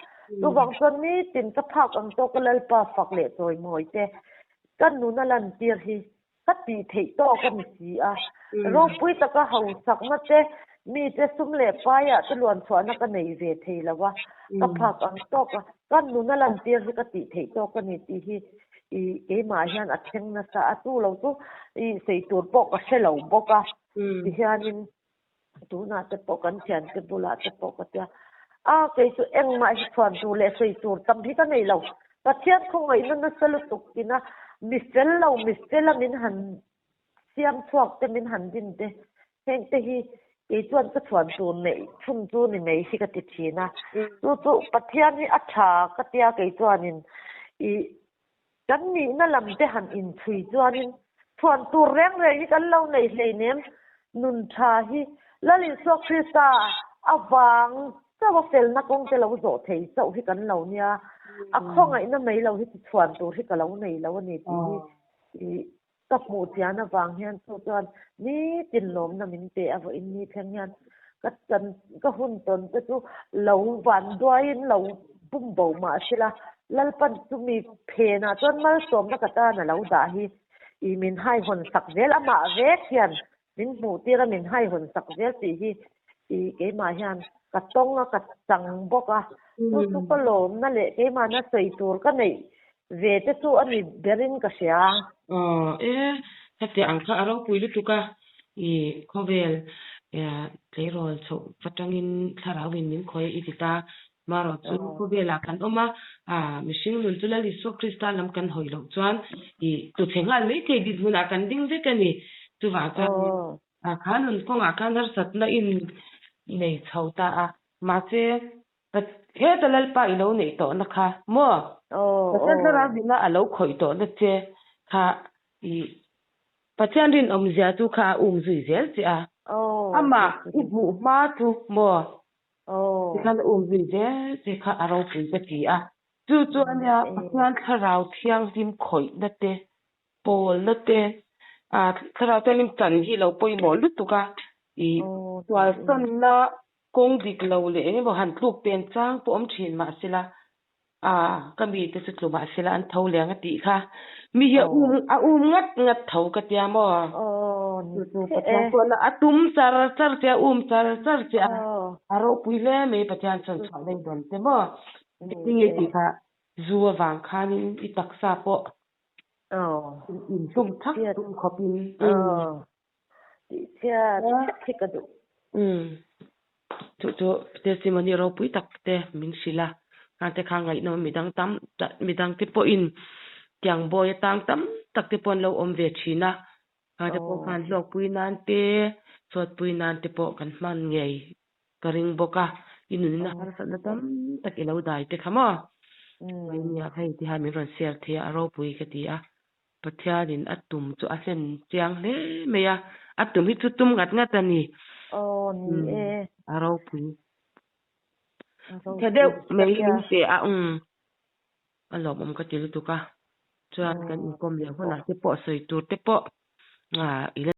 Chuvang chuan nitin ka phak ang tawk ka Lalpa fak leh chawimawi te ka nun a lantir hi ka tih theih tawk a ni si a. Ropui taka hausakna te, mite sum leh paiah te luanchhuahna ka nei ve thei lo a, ka phak ang tawk a ka nun a lantir hi ka tih theih tawk a ni tih hi i keimah hian a thleng nasa a, chu lo chu i sawi tur pawh ka hre lo bawk a. Tihianin Tunah te pawh kan thiante bulah te pawh ka tia, A, kei chu engmah hi chhuan tur leh sawi tur tam hi ka nei lo. Pathian khawngaihna nasa lutuk tina mi fel lo, mi fela min han siam chhuak te, min han din te, heng te hi kei chuan ka chhuan tur neih chhun chu ni mai hi ka ti thin a. Chu chu Pathian hi a tha ka tia kei chuanin i Kan nihna lam te han inchhui chuanin chhuan tur reng reng hi kan lo nei hleinem. Nun tha hi Lal Isua Krista avang chauh a felna kawng te lo zawh thei chauh hi kan lo nia. A khawngaihna mai lo hi tichhuan tur hi ka lo nei lo a ni tih hi Ka hmuh chian avang hian chu chuan nitin lawmna min pe a, vawiin ni thleng hian ka chan ka hun tawn te chu lo van duaiin lo bum bo mah sela, Lalpan chumi phenah chuan malsawmna ka tan a lo dah hi i min haihawn sak zel, amah vek hian min hmuh tir a min haihawn sak zel tih hi i keimah hian ka tawng a ka chang bawk a, chu chu ka lawmna leh keimahna sawi tur ka neih ve te chu a ni berin ka hria. Aw e, hetiang ang kha a ropui lutuk a, i khawvel tleirawl chhoh atangin thlarauin min khawi i ti ta, marawh chu khawvelah kan awm a, mihring nun chu Lal Isua Krista lam kan hawi loh chuan i tuchhe nghal mai thei dinhmunah kan ding vek a ni. Chuvang chuan kha nun kawngah khan harsatna in nei chho ta a, mahse Heta Lalpa i lo neih tawhna kha maw? Pathian thlarau nihna a lo khawih tawhna che. Kha i Pathian rinawmzia chu kha a um zui zel che a. Amah i hmuh hma chu maw tikhan a um zui zel che kha a ropui ka ti a. Chu chu ania Pathian thlarau thianghlim khawihna te, pawlna te, thlarau thianghlim chan hi lo pawimawh lutuk a. I sualsawnna kawng dik lo leh eng emaw han tluk pen chang pawh awm thin mahsela A, ka mite chu tlu mah sela an tho leng a tih kha. Mi hi a um a um ngat ngat tho ka tia maw? Chu chu Pathian chuan a tum char char che a, um char char che a, a ropui hle mai Pathian chuan chhuah daih dawn che maw? Engtin nge tih kha zu avang khanin i taksa pawh inhlum thak tum khawpin. Tihchhiat thak hi ka duh. Umm. Chu chu testimony ropui tak te min hrilh a, khang te kha ngaihnawm midang tam midang te pawhin tiang bawi atang tam tak te pawh an lo awm ve thin a, khang te pawh khan hlawkpui nan te, chhuatpui nan te pawh kan hman ngei ka ring bawk a, i nunna harsatna tam tak i lo dai te kha maw? Nia hei tiha min rawn share thei a, a ropui ka ti a. Pathianin a tum chu a hlen chiang hle mai a, a tum hi chu tum ngat ngat a ni. Aw ni e. A ropui. Tha deuh mai hi min pe a, umm a lawmawm ka ti lutuk a. Chuan kan inkawm leh hunah te pawh sawi tur te pawh i la.